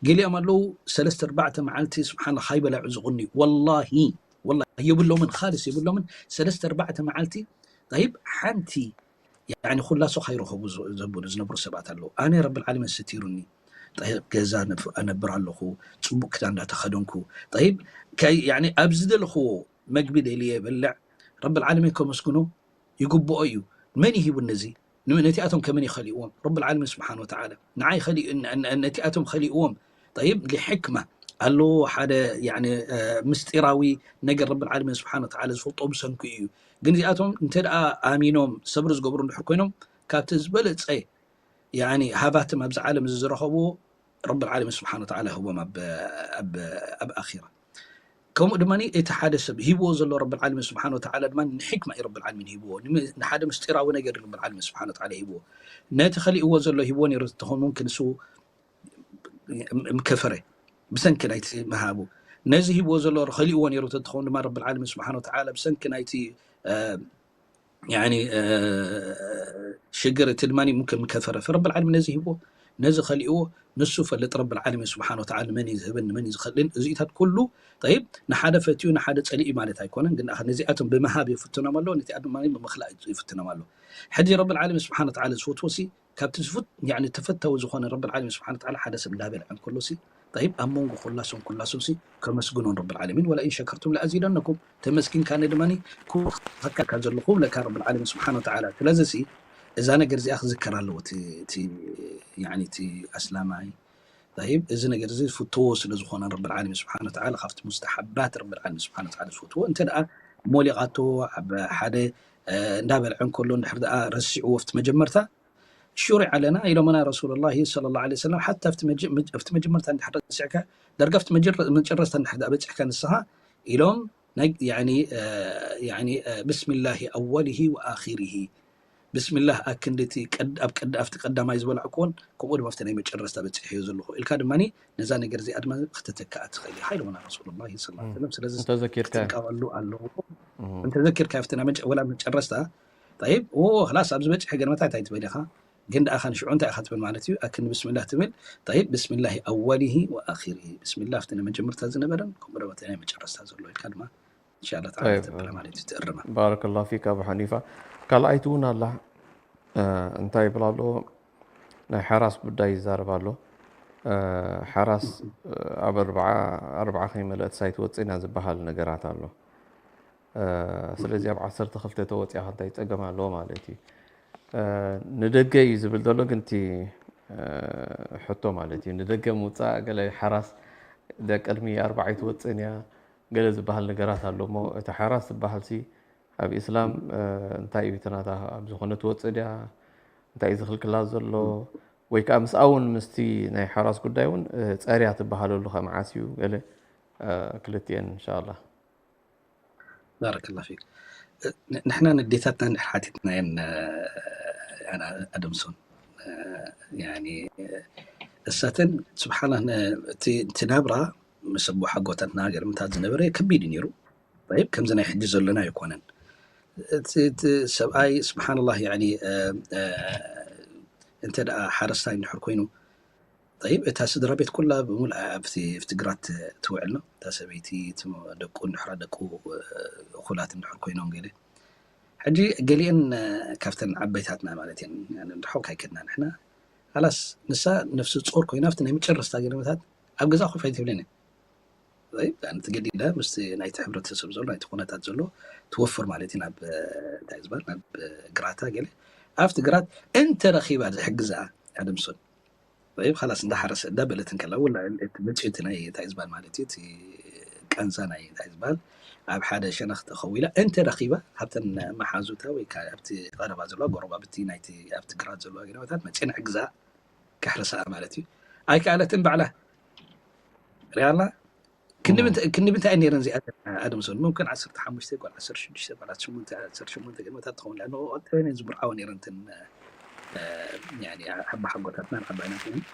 ገሊኦም ኣለዉ ሰለስተ ኣርባዕተ መዓልቲ ስብሓን ካይበለዑ ዝቁኒ ወላሂ ወላሂ የብሎምን ካልስ የብሎምን ሰለስተ ኣርባዕተ መዓልቲ ይብ ሓንቲ ያኒ ኩላሶ ካይረኸቡ ዘብሉ ዝነብሩ ሰባት ኣለዉ ኣነ ረብል ዓለሚን ስቲሩኒ ገዛ ኣነብር ኣለኹ ፅቡቅ ክዳ እንዳተኸደንኩ ይብ ኣብ ዝደለኽዎ መግቢ ደልየ በልዕ ረብል ዓለሚን ከመስግኖ ይግብኦ እዩ መን ይሂቡ ነዚ ነቲኣቶም ከመን ይኸሊእዎም ረብል ዓለሚን ስብሓን ወተዓላ ንዓይ ነቲኣቶም ኸሊእዎም ይብ ልሕክማ ኣለዎ ሓደ ምስጢራዊ ነገር ረብል ዓለሚን ስብሓን ወተዓላ ዝፈልጦ ብሰንኩ እዩ ግን እዚኣቶም እንተ ደኣ ኣሚኖም ሰብሪ ዝገብሩ እንድሕር ኮይኖም ካብቲ ዝበለፀ ያኒ ሃባትም ኣብዚ ዓለም እዚ ዝረኸብዎ ረብል ዓለሚን ስብሓን ወተዓላ ህቦም ኣብ ኣኺራ ከምኡ ድማ እቲ ሓደ ሰብ ሂብዎ ዘሎ ረብል ዓለሚን ስብሓን ወተዓላ ድማ ንሕክማ እዩ ረብል ዓለሚን ሂብዎ ንሓደ ምስጢራዊ ነገር ረብል ዓለሚን ስብሓን ወተዓላ ሂብዎ ነቲ ከሊእዎ ዘሎ ሂብዎ ነይሩ ተኾኑ ክንሱ ምከፈረ ብሰንኪ ናይቲ ምሃቡ ነዚ ሂብዎ ዘሎ ከሊእዎ ነይሩ ተትኸውን ድማ ረብል ዓለሚን ስብሓን ወተዓላ ብሰንኪ ናይቲ ሽግር እቲ ድማ ሙምክን ምከፈረ ረብል ዓለሚን ነዚ ሂብዎ ነዚ ከሊእዎ ንሱ ይፈልጥ። ረብል ዓለሚን ስብሓን ወተዓላ መን እዩ ዝህብን መን እዩ ዝኸልእን እዚኢታት ኩሉ። ጠይብ፣ ንሓደ ፈትዩ ንሓደ ጸሊኡ ማለት ኣይኮነን፣ ግን ነዚኣቶም ብምሃብ ይፍትኖም ኣሎ፣ ነቲኣ ድማ ብምኽላእ ይፍትኖም ኣሎ። ሕጂ ረብል ዓለሚን ስብሓን ወተዓላ ዝፈትዎ ሲ ካብቲ ዝፉት ያኒ ተፈታዊ ዝኾነ ረብል ዓለሚን ስብሓን ወተዓላ ሓደ ሰብ እንዳበልዐ እንከሎ ሲ ጠይብ፣ ኣብ መንጎ ኩላሶም ኩላሶም ሲ ከመስግኖን ረብል ዓለሚን፣ ወላ ኢን ሸከርቱም ለኣዚደነኩም፣ ተመስጊንካኒ ድማ ክወስኸካ ዘለኹ ብለካ ረብል ዓለሚን ስብሓን ወተዓላ። ስለዚ ሲ እዛ ነገር እዚኣ ክዝከር ኣለዎ እቲ እቲ ያኒ እቲ ኣስላማይ። ጠይብ፣ እዚ ነገር እዚ ዝፍትዎ ስለ ዝኾነ ረብል ዓለሚን ስብሓን ወተዓላ ካብቲ ሙስተሓባት ረብል ዓለሚን ስብሓን ወተዓላ ዝፈትዎ እንተ ደኣ ሞሊቓቶ ኣብ ሓደ እንዳበልዐ እንከሎ እንድሕር ደኣ ረሲዕዎ ኣብቲ መጀመርታ ሽሪዓ ለና ኢሎምና ረሱሉላሂ ሰለላሁ ዐለይሂ ወሰለም። ሓታ ኣብቲ መጀ- መጀ- ኣብቲ መጀመርታ እንድሕር ረሲዕካ ዳርጋ ኣብቲ መጀረ- መጨረስታ እንድሕር ደኣ በፂሕካ ንስኻ ኢሎም ናይ ያኒ ያኒ ብስሚላሂ ኣወሊሂ ወኣኺሪሂ ብስሚላህ ኣክንድቲ ቀድ- ኣብ ቀድ- ኣብቲ ቀዳማይ ዝበላዕኩዎን ከምኡ ድማ ኣብቲ ናይ መጨረስታ በፂሐዮ ዘለኹ ኢልካ ድማ ነዛ ነገር እዚኣ ድማ ክተተክኣ ትኽእል ኢኻ ኢሎምና ረሱሉላሂ ሰለላሁ ዐለይሂ ወሰለም። ስለዚ እንተዘኪርካ ክትንቀቐሉ ኣለዎ። እንተዘኪርካ ኣብቲ ናይ መጨ- ወላ መጨረስታ ጠይብ ኦ ክላስ ኣብዚ በፂሐ ገርመታ እንታይ ትበል ኢኻ? ግን ደኣ ንሽዑ እንታይ ኢኻ ትብል ማለት እዩ? ኣክን ብስምላህ ትብል። ጠይብ ብስምላሂ ኣወሊሂ ወኣኺሪሂ፣ ብስምላህ ኣብቲ ናይ መጀመርታ ዝነበረን ከምኡ ድማ እቲ ናይ መጨረስታ ዘሎ ኢልካ ድማ ኢንሻላህ ተዓላ ተብላ ማለት እዩ። ትእርማ። ባረከላሁ ፊክ ኣቡ ሓኒፋ። ካልኣይቲ እውን ኣላ። እንታይ ይብል ኣሎ? ናይ ሓራስ ጉዳይ ይዛረብ ኣሎ። ሓራስ ኣብ ኣርብዓ ኣርብዓ ከይመለአት ሳይትወፅእና ዝበሃል ነገራት ኣሎ። ስለዚ ኣብ ዓሰርተ ክልተ ተወፂእኻ እንታይ ፀገም ኣለዎ ማለት እዩ? ንደገ እዩ ዝብል ዘሎ ግን እቲ ሕቶ ማለት እዩ ንደገ ምውፃእ ገለ ሓራስ ቅድሚ ኣርባዓ ኣይትወፅእን እያ ገለ ዝበሃል ነገራት ኣሎ እሞ እቲ ሓራስ ዝበሃል ሲ ኣብ ኢስላም እንታይ እዩ እቲ ናታ ኣብ ዝኾነ ትወፅእ ድያ እንታይ እዩ ዝኽልክላ ዘሎ ወይ ከዓ ምስኣ እውን ምስቲ ናይ ሓራስ ጉዳይ እውን ፀርያ ትበሃለሉ ከ መዓስ እዩ ገለ ክልቲኤን እንሻላ ባረከላ ፊክ ንሕና ንዴታትና እንድሕር ሓቲትናየን ኣደምሶን እሳተን ስብሓና እቲ ናብራ ምስ ኣቦ ሓጎታትና ገርምታት ዝነበረ ከቢድ እዩ ነይሩ ይብ ከምዚ ናይ ሕጂ ዘለና ኣይኮነን እቲ ሰብኣይ ስብሓንላህ እንተ ሓረስታይ እንድሕር ኮይኑ ይብ እታ ስድራ ቤት ኩላ ብምሉእ ኣብቲ ግራት ትውዕል ነው እታ ሰበይቲ ደቁ እንድሕራ ደቁ እኩላት እንድሕር ኮይኖም ገለ ሕጂ ገሊአን ካብተን ዓበይታትና ማለት እየን ርሑቅ ኣይከድና ንሕና ካላስ ንሳ ነፍሲ ጾር ኮይና ኣብቲ ናይ መጨረስታ ገለመታት ኣብ ገዛ ኮፍ ኣይትብልን እያ ተገዲዳ ምስ ናይቲ ሕብረተሰብ ዘሎ ናይቲ ኩነታት ዘሎ ትወፍር ማለት እዩ ናብ እንታይ ዝበሃል ናብ ግራታ ገለ ኣብቲ ግራት እንተረኺባ ዝሕግዝኣ ኣደምሶን ይብ ላስ እንዳሓረሰ እንዳበለት እንከላ ውላ እቲ መፅኡ እቲ ናይ እንታይ ዝበሃል ማለት እዩ እቲ ቃንዛ ናይ እንታይ ዝበሃል ኣብ ሓደ ሸነኽ ተኸዊላ እንተ ረኺባ ካብተን መሓዙታ ወይ ከዓ ኣብቲ ቀረባ ዘለዋ ጎረባብቲ ናይቲ ኣብቲ ግራት ዘለዋ ገለመታት መፅአን ሕግዛ ከሕርሰኣ ማለት እዩ ኣይከኣለትን ባዕላ ሪኣላ ክንዲ ምንታይ ነይረን እዚኣተን ኣደምሶን ሙምክን ዓሰርተ ሓሙሽተ ጓል ዓሰርተ ሽዱሽተ ጓል ዓሰርተ ሸሞንተ ገለመታት ትኸውን ያ ቀጥታ ዝምርዓወ ነይረን እተን ሓባ ሓጎታትና ዓባይና ኮይነን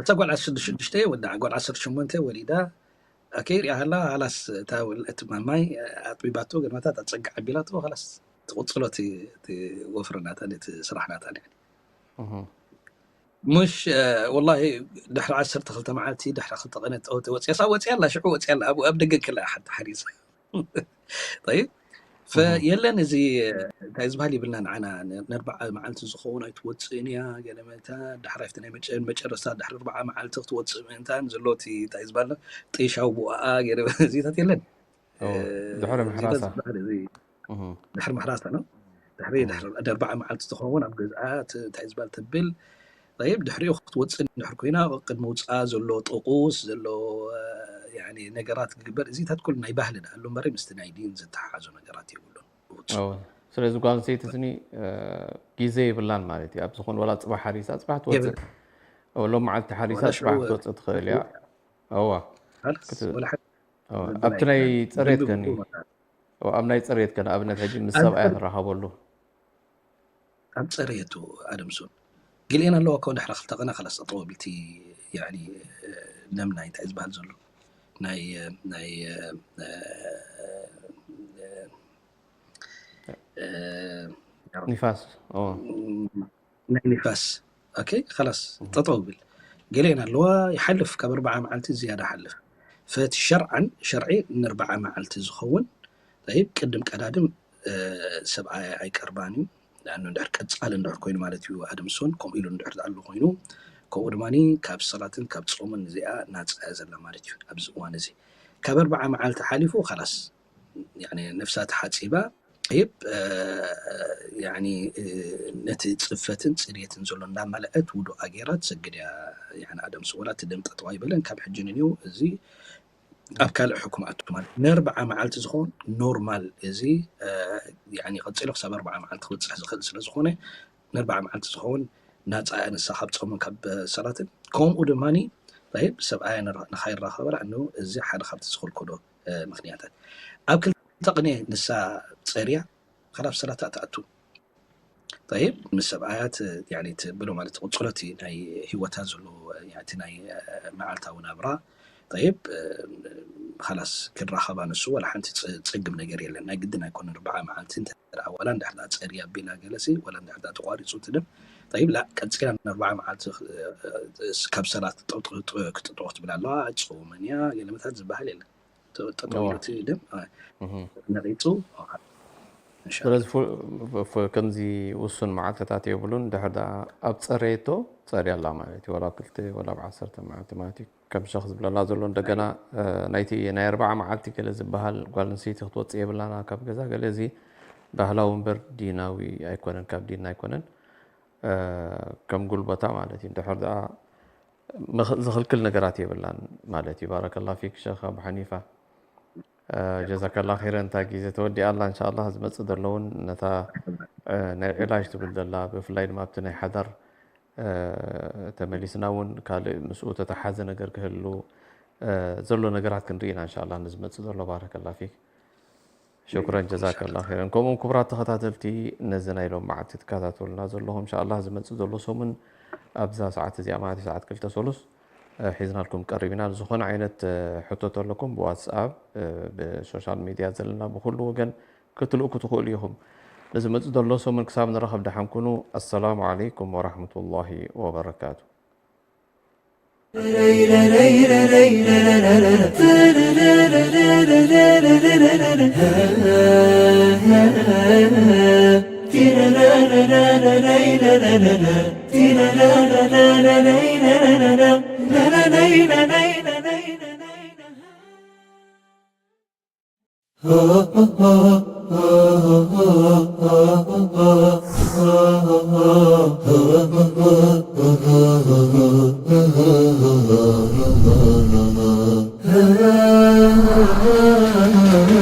እታ ጓል ዓሰርተ ሽዱሽተ ወዳ ጓል ዓሰርተ ሸሞንተ ወሊዳ ኣከይ ሪኣ ሃላ ሃላስ እቲ ማማይ ኣጥቢባቶ ገለመታት ኣፀግዕ ኣቢላቶ ሃላስ ትቕፅሎ እቲ ወፍርናታ እቲ ስራሕናታ ሙሽ ወላሂ ድሕሪ ዓሰርተ ክልተ መዓልቲ ድሕሪ ክልተ ቀነ ጠወተ ወፅያ ሳ ወፅያ ኣላ ሽዑ ወፅያ ኣላ ኣብኡ ኣብ ደገ ከላ ሓንቲ ሓሪሳ ይብ የለን እዚ እንታይ ዝበሃል ይብልና ንዓና ነርባዓ መዓልቲ ዝኸውን ኣይትወፅእን እያ ገለመታ ድሕሪ ፍቲ ናይ መጨረስታ ድሕሪ ኣርባዓ መዓልቲ ክትወፅእ ምእንታን ዘሎ እቲ እንታይ ዝበሃል ጢሻው ብኣ ገለ እዚታት የለን ድሕሪ ምሕራሳ ድሕሪ ምሕራሳ ነው ድሕሪ ድሕሪ ኣርባዓ መዓልቲ ዝኸውን ኣብ ገዝኣ እንታይ ዝበሃል ተብል ይብ ድሕሪኡ ክትወፅእ ድሕር ኮይና ቅድሚ ውፅኣ ዘሎ ጥቁስ ዘሎ ነገራት ክግበር እዚታት ኩሉ ናይ ባህሊ ዳኣሉ እምበረ ምስቲ ናይ ዲን ዝተሓሓዙ ነገራት የብሉን ስለዚ ጓል ኣንስተይቲ ስኒ ግዜ የብላን ማለት እዩ ኣብ ዝኾን ወላ ፅባሕ ሓሪሳ ፅባሕ ትወፅእ ሎም መዓልቲ ሓሪሳ ፅባሕ ክትወፅእ ትኽእል እያ እዋ ኣብቲ ናይ ፅሬት ከኒ ኣብ ናይ ፅሬት ከ ንኣብነት ሕጂ ምስ ሰብኣያ ትራኸበሉ ኣብ ፅሬቱ ኣደምሱን ገሊአን ኣለዋ ከ ድሕሪ ክልተ ቀና ከላስ ጠጠው ኣቢልቲ ለም ናይ እንታይ ዝበሃል ዘሎ ናይ ናይ ኒፋስ ናይ ኒፋስ ኦኬ፣ ኸላስ ጠጠው ብል። ገሊአን ኣለዋ ይሓልፍ፣ ካብ ኣርባዓ መዓልቲ ዝያዳ ሓልፍ። ፈቲ ሸርዓን፣ ሸርዒ ንኣርባዓ መዓልቲ ዝኸውን። ጠይብ፣ ቅድም ቀዳድም ሰብኣያ ኣይቀርባን እዩ። ንኣኑ እንድሕር ቀጻሊ እንድሕር ኮይኑ ማለት እዩ፣ ኣደምሶን ከምኡ ኢሉ እንድሕር ኣሎ ኮይኑ፣ ከምኡ ድማ ካብ ሰላትን ካብ ጾምን እዚኣ ናጻ እያ ዘላ ማለት እዩ። ኣብዚ እዋን እዚ ካብ ኣርባዓ መዓልቲ ሓሊፉ ኸላስ ነፍሳ ተሓፂባ። ይብ ነቲ ፅፈትን ፅርየትን ዘሎ እንዳመልአት ውዱእ ኣገይራ ትሰግድ እያ። ኣደምሶ ወላ እቲ ደም ጠጠው ኣይበለን። ካብ ሕጂ ንንው እዚ ኣብ ካልእ ሕኩም ኣቱ ማለት ነርብዓ መዓልቲ ዝኸውን ኖርማል እዚ ቀፂሉ ክሳብ ኣርብዓ መዓልቲ ክበፅሕ ዝኽእል ስለ ዝኾነ ነርብዓ መዓልቲ ዝኸውን ናፃ ንሳ ካብ ፆምን ካብ ሰላትን ከምኡ ድማ ይብ ሰብኣያ ንኻይራኸበላ እ እዚ ሓደ ካብቲ ዝኽልክሎ ምክንያታት ኣብ ክልተ ቅኒ ንሳ ፀርያ ከላብ ሰላታ ትኣቱ ይብ ምስ ሰብኣያት ትብሎ ማለት ትቕፅሎ እቲ ናይ ህይወታ ዘሎ እቲ ናይ መዓልታዊ ናብራ ይብ ላስ ክራኸባ ንሱ ዋላ ሓንቲ ፀግም ነገር የለን። ናይ ግድን ኣይኮነ ኣርባዓ መዓልቲ እንተ ዋላ እንዳ ፀርያ ቢላ ገለሲ ዋላ እንዳ ተቋሪፁ ትድም ይብ ላ ቀፂላ ኣርባዓ መዓልቲ ካብ ሰላት ክትጥቕ ትብላ ኣለዋ። ፀውመን እያ ገለመታት ዝበሃል የለን። ጠጠው ኢሉ እቲ ደም ነቂፁ። ስለዚ ከምዚ ውሱን መዓልትታት የብሉን። ድሕር ደኣ ኣብ ፀረየቶ ፀርያ ኣላ ማለት እዩ። ወላ ክልተ ወላ ኣብ ዓሰርተ መዓልቲ ማለት እዩ። ከም ሸኽ ዝብለና ዘሎ እንደገና ናይቲ ናይ ኣርባዓ መዓልቲ ገለ ዝበሃል ጓል ኣንስተይቲ ክትወፅእ የብላና ካብ ገዛ ገለ እዚ ባህላዊ እምበር ዲናዊ ኣይኮነን፣ ካብ ዲንና ኣይኮነን። ከም ጉልበታ ማለት እዩ። ድሕር ደኣ ዝኽልክል ነገራት የብላን ማለት እዩ። ባረከላ ፊክ ሸኽ ኣቡ ሓኒፋ። ጀዛከላ ኸይረን። እታ ግዜ ተወዲኣ ኣላ። እንሻላ ዝመፅእ ዘሎ እውን ነታ ናይ ዕላጅ ትብል ዘላ ብፍላይ ድማ ኣብቲ ናይ ሓዳር ተመሊስና እውን ካልእ ምስኡ ተተሓዘ ነገር ክህሉ ዘሎ ነገራት ክንርኢ ኢና እንሻላ ንዝመፅእ ዘሎ። ባረከላ ፊክ። ሽኩረን ጀዛከላ ኸይረን። ከምኡውን ክቡራት ተኸታተልቲ ነዚ ናይ ሎም መዓልቲ ትከታተሉና ዘለኹም እንሻላ ዝመፅእ ዘሎ ሰሙን ኣብዛ ሰዓት እዚኣ ማለት ሰዓት ክልተ ሰሉስ ሒዝናልኩም ቀሪብ ኢና። ዝኾነ ዓይነት ሕቶ ተለኩም ብዋትስኣፕ ብሶሻል ሚድያ ዘለና ብኩሉ ወገን ክትልእኩ ትኽእሉ ኢኹም። ንዝመፅእ ዘሎ ሰሙን ክሳብ ንረኸብ ደሓን ኩኑ። ኣሰላሙ ዓለይኩም ወራህመቱላሂ ወበረካቱ።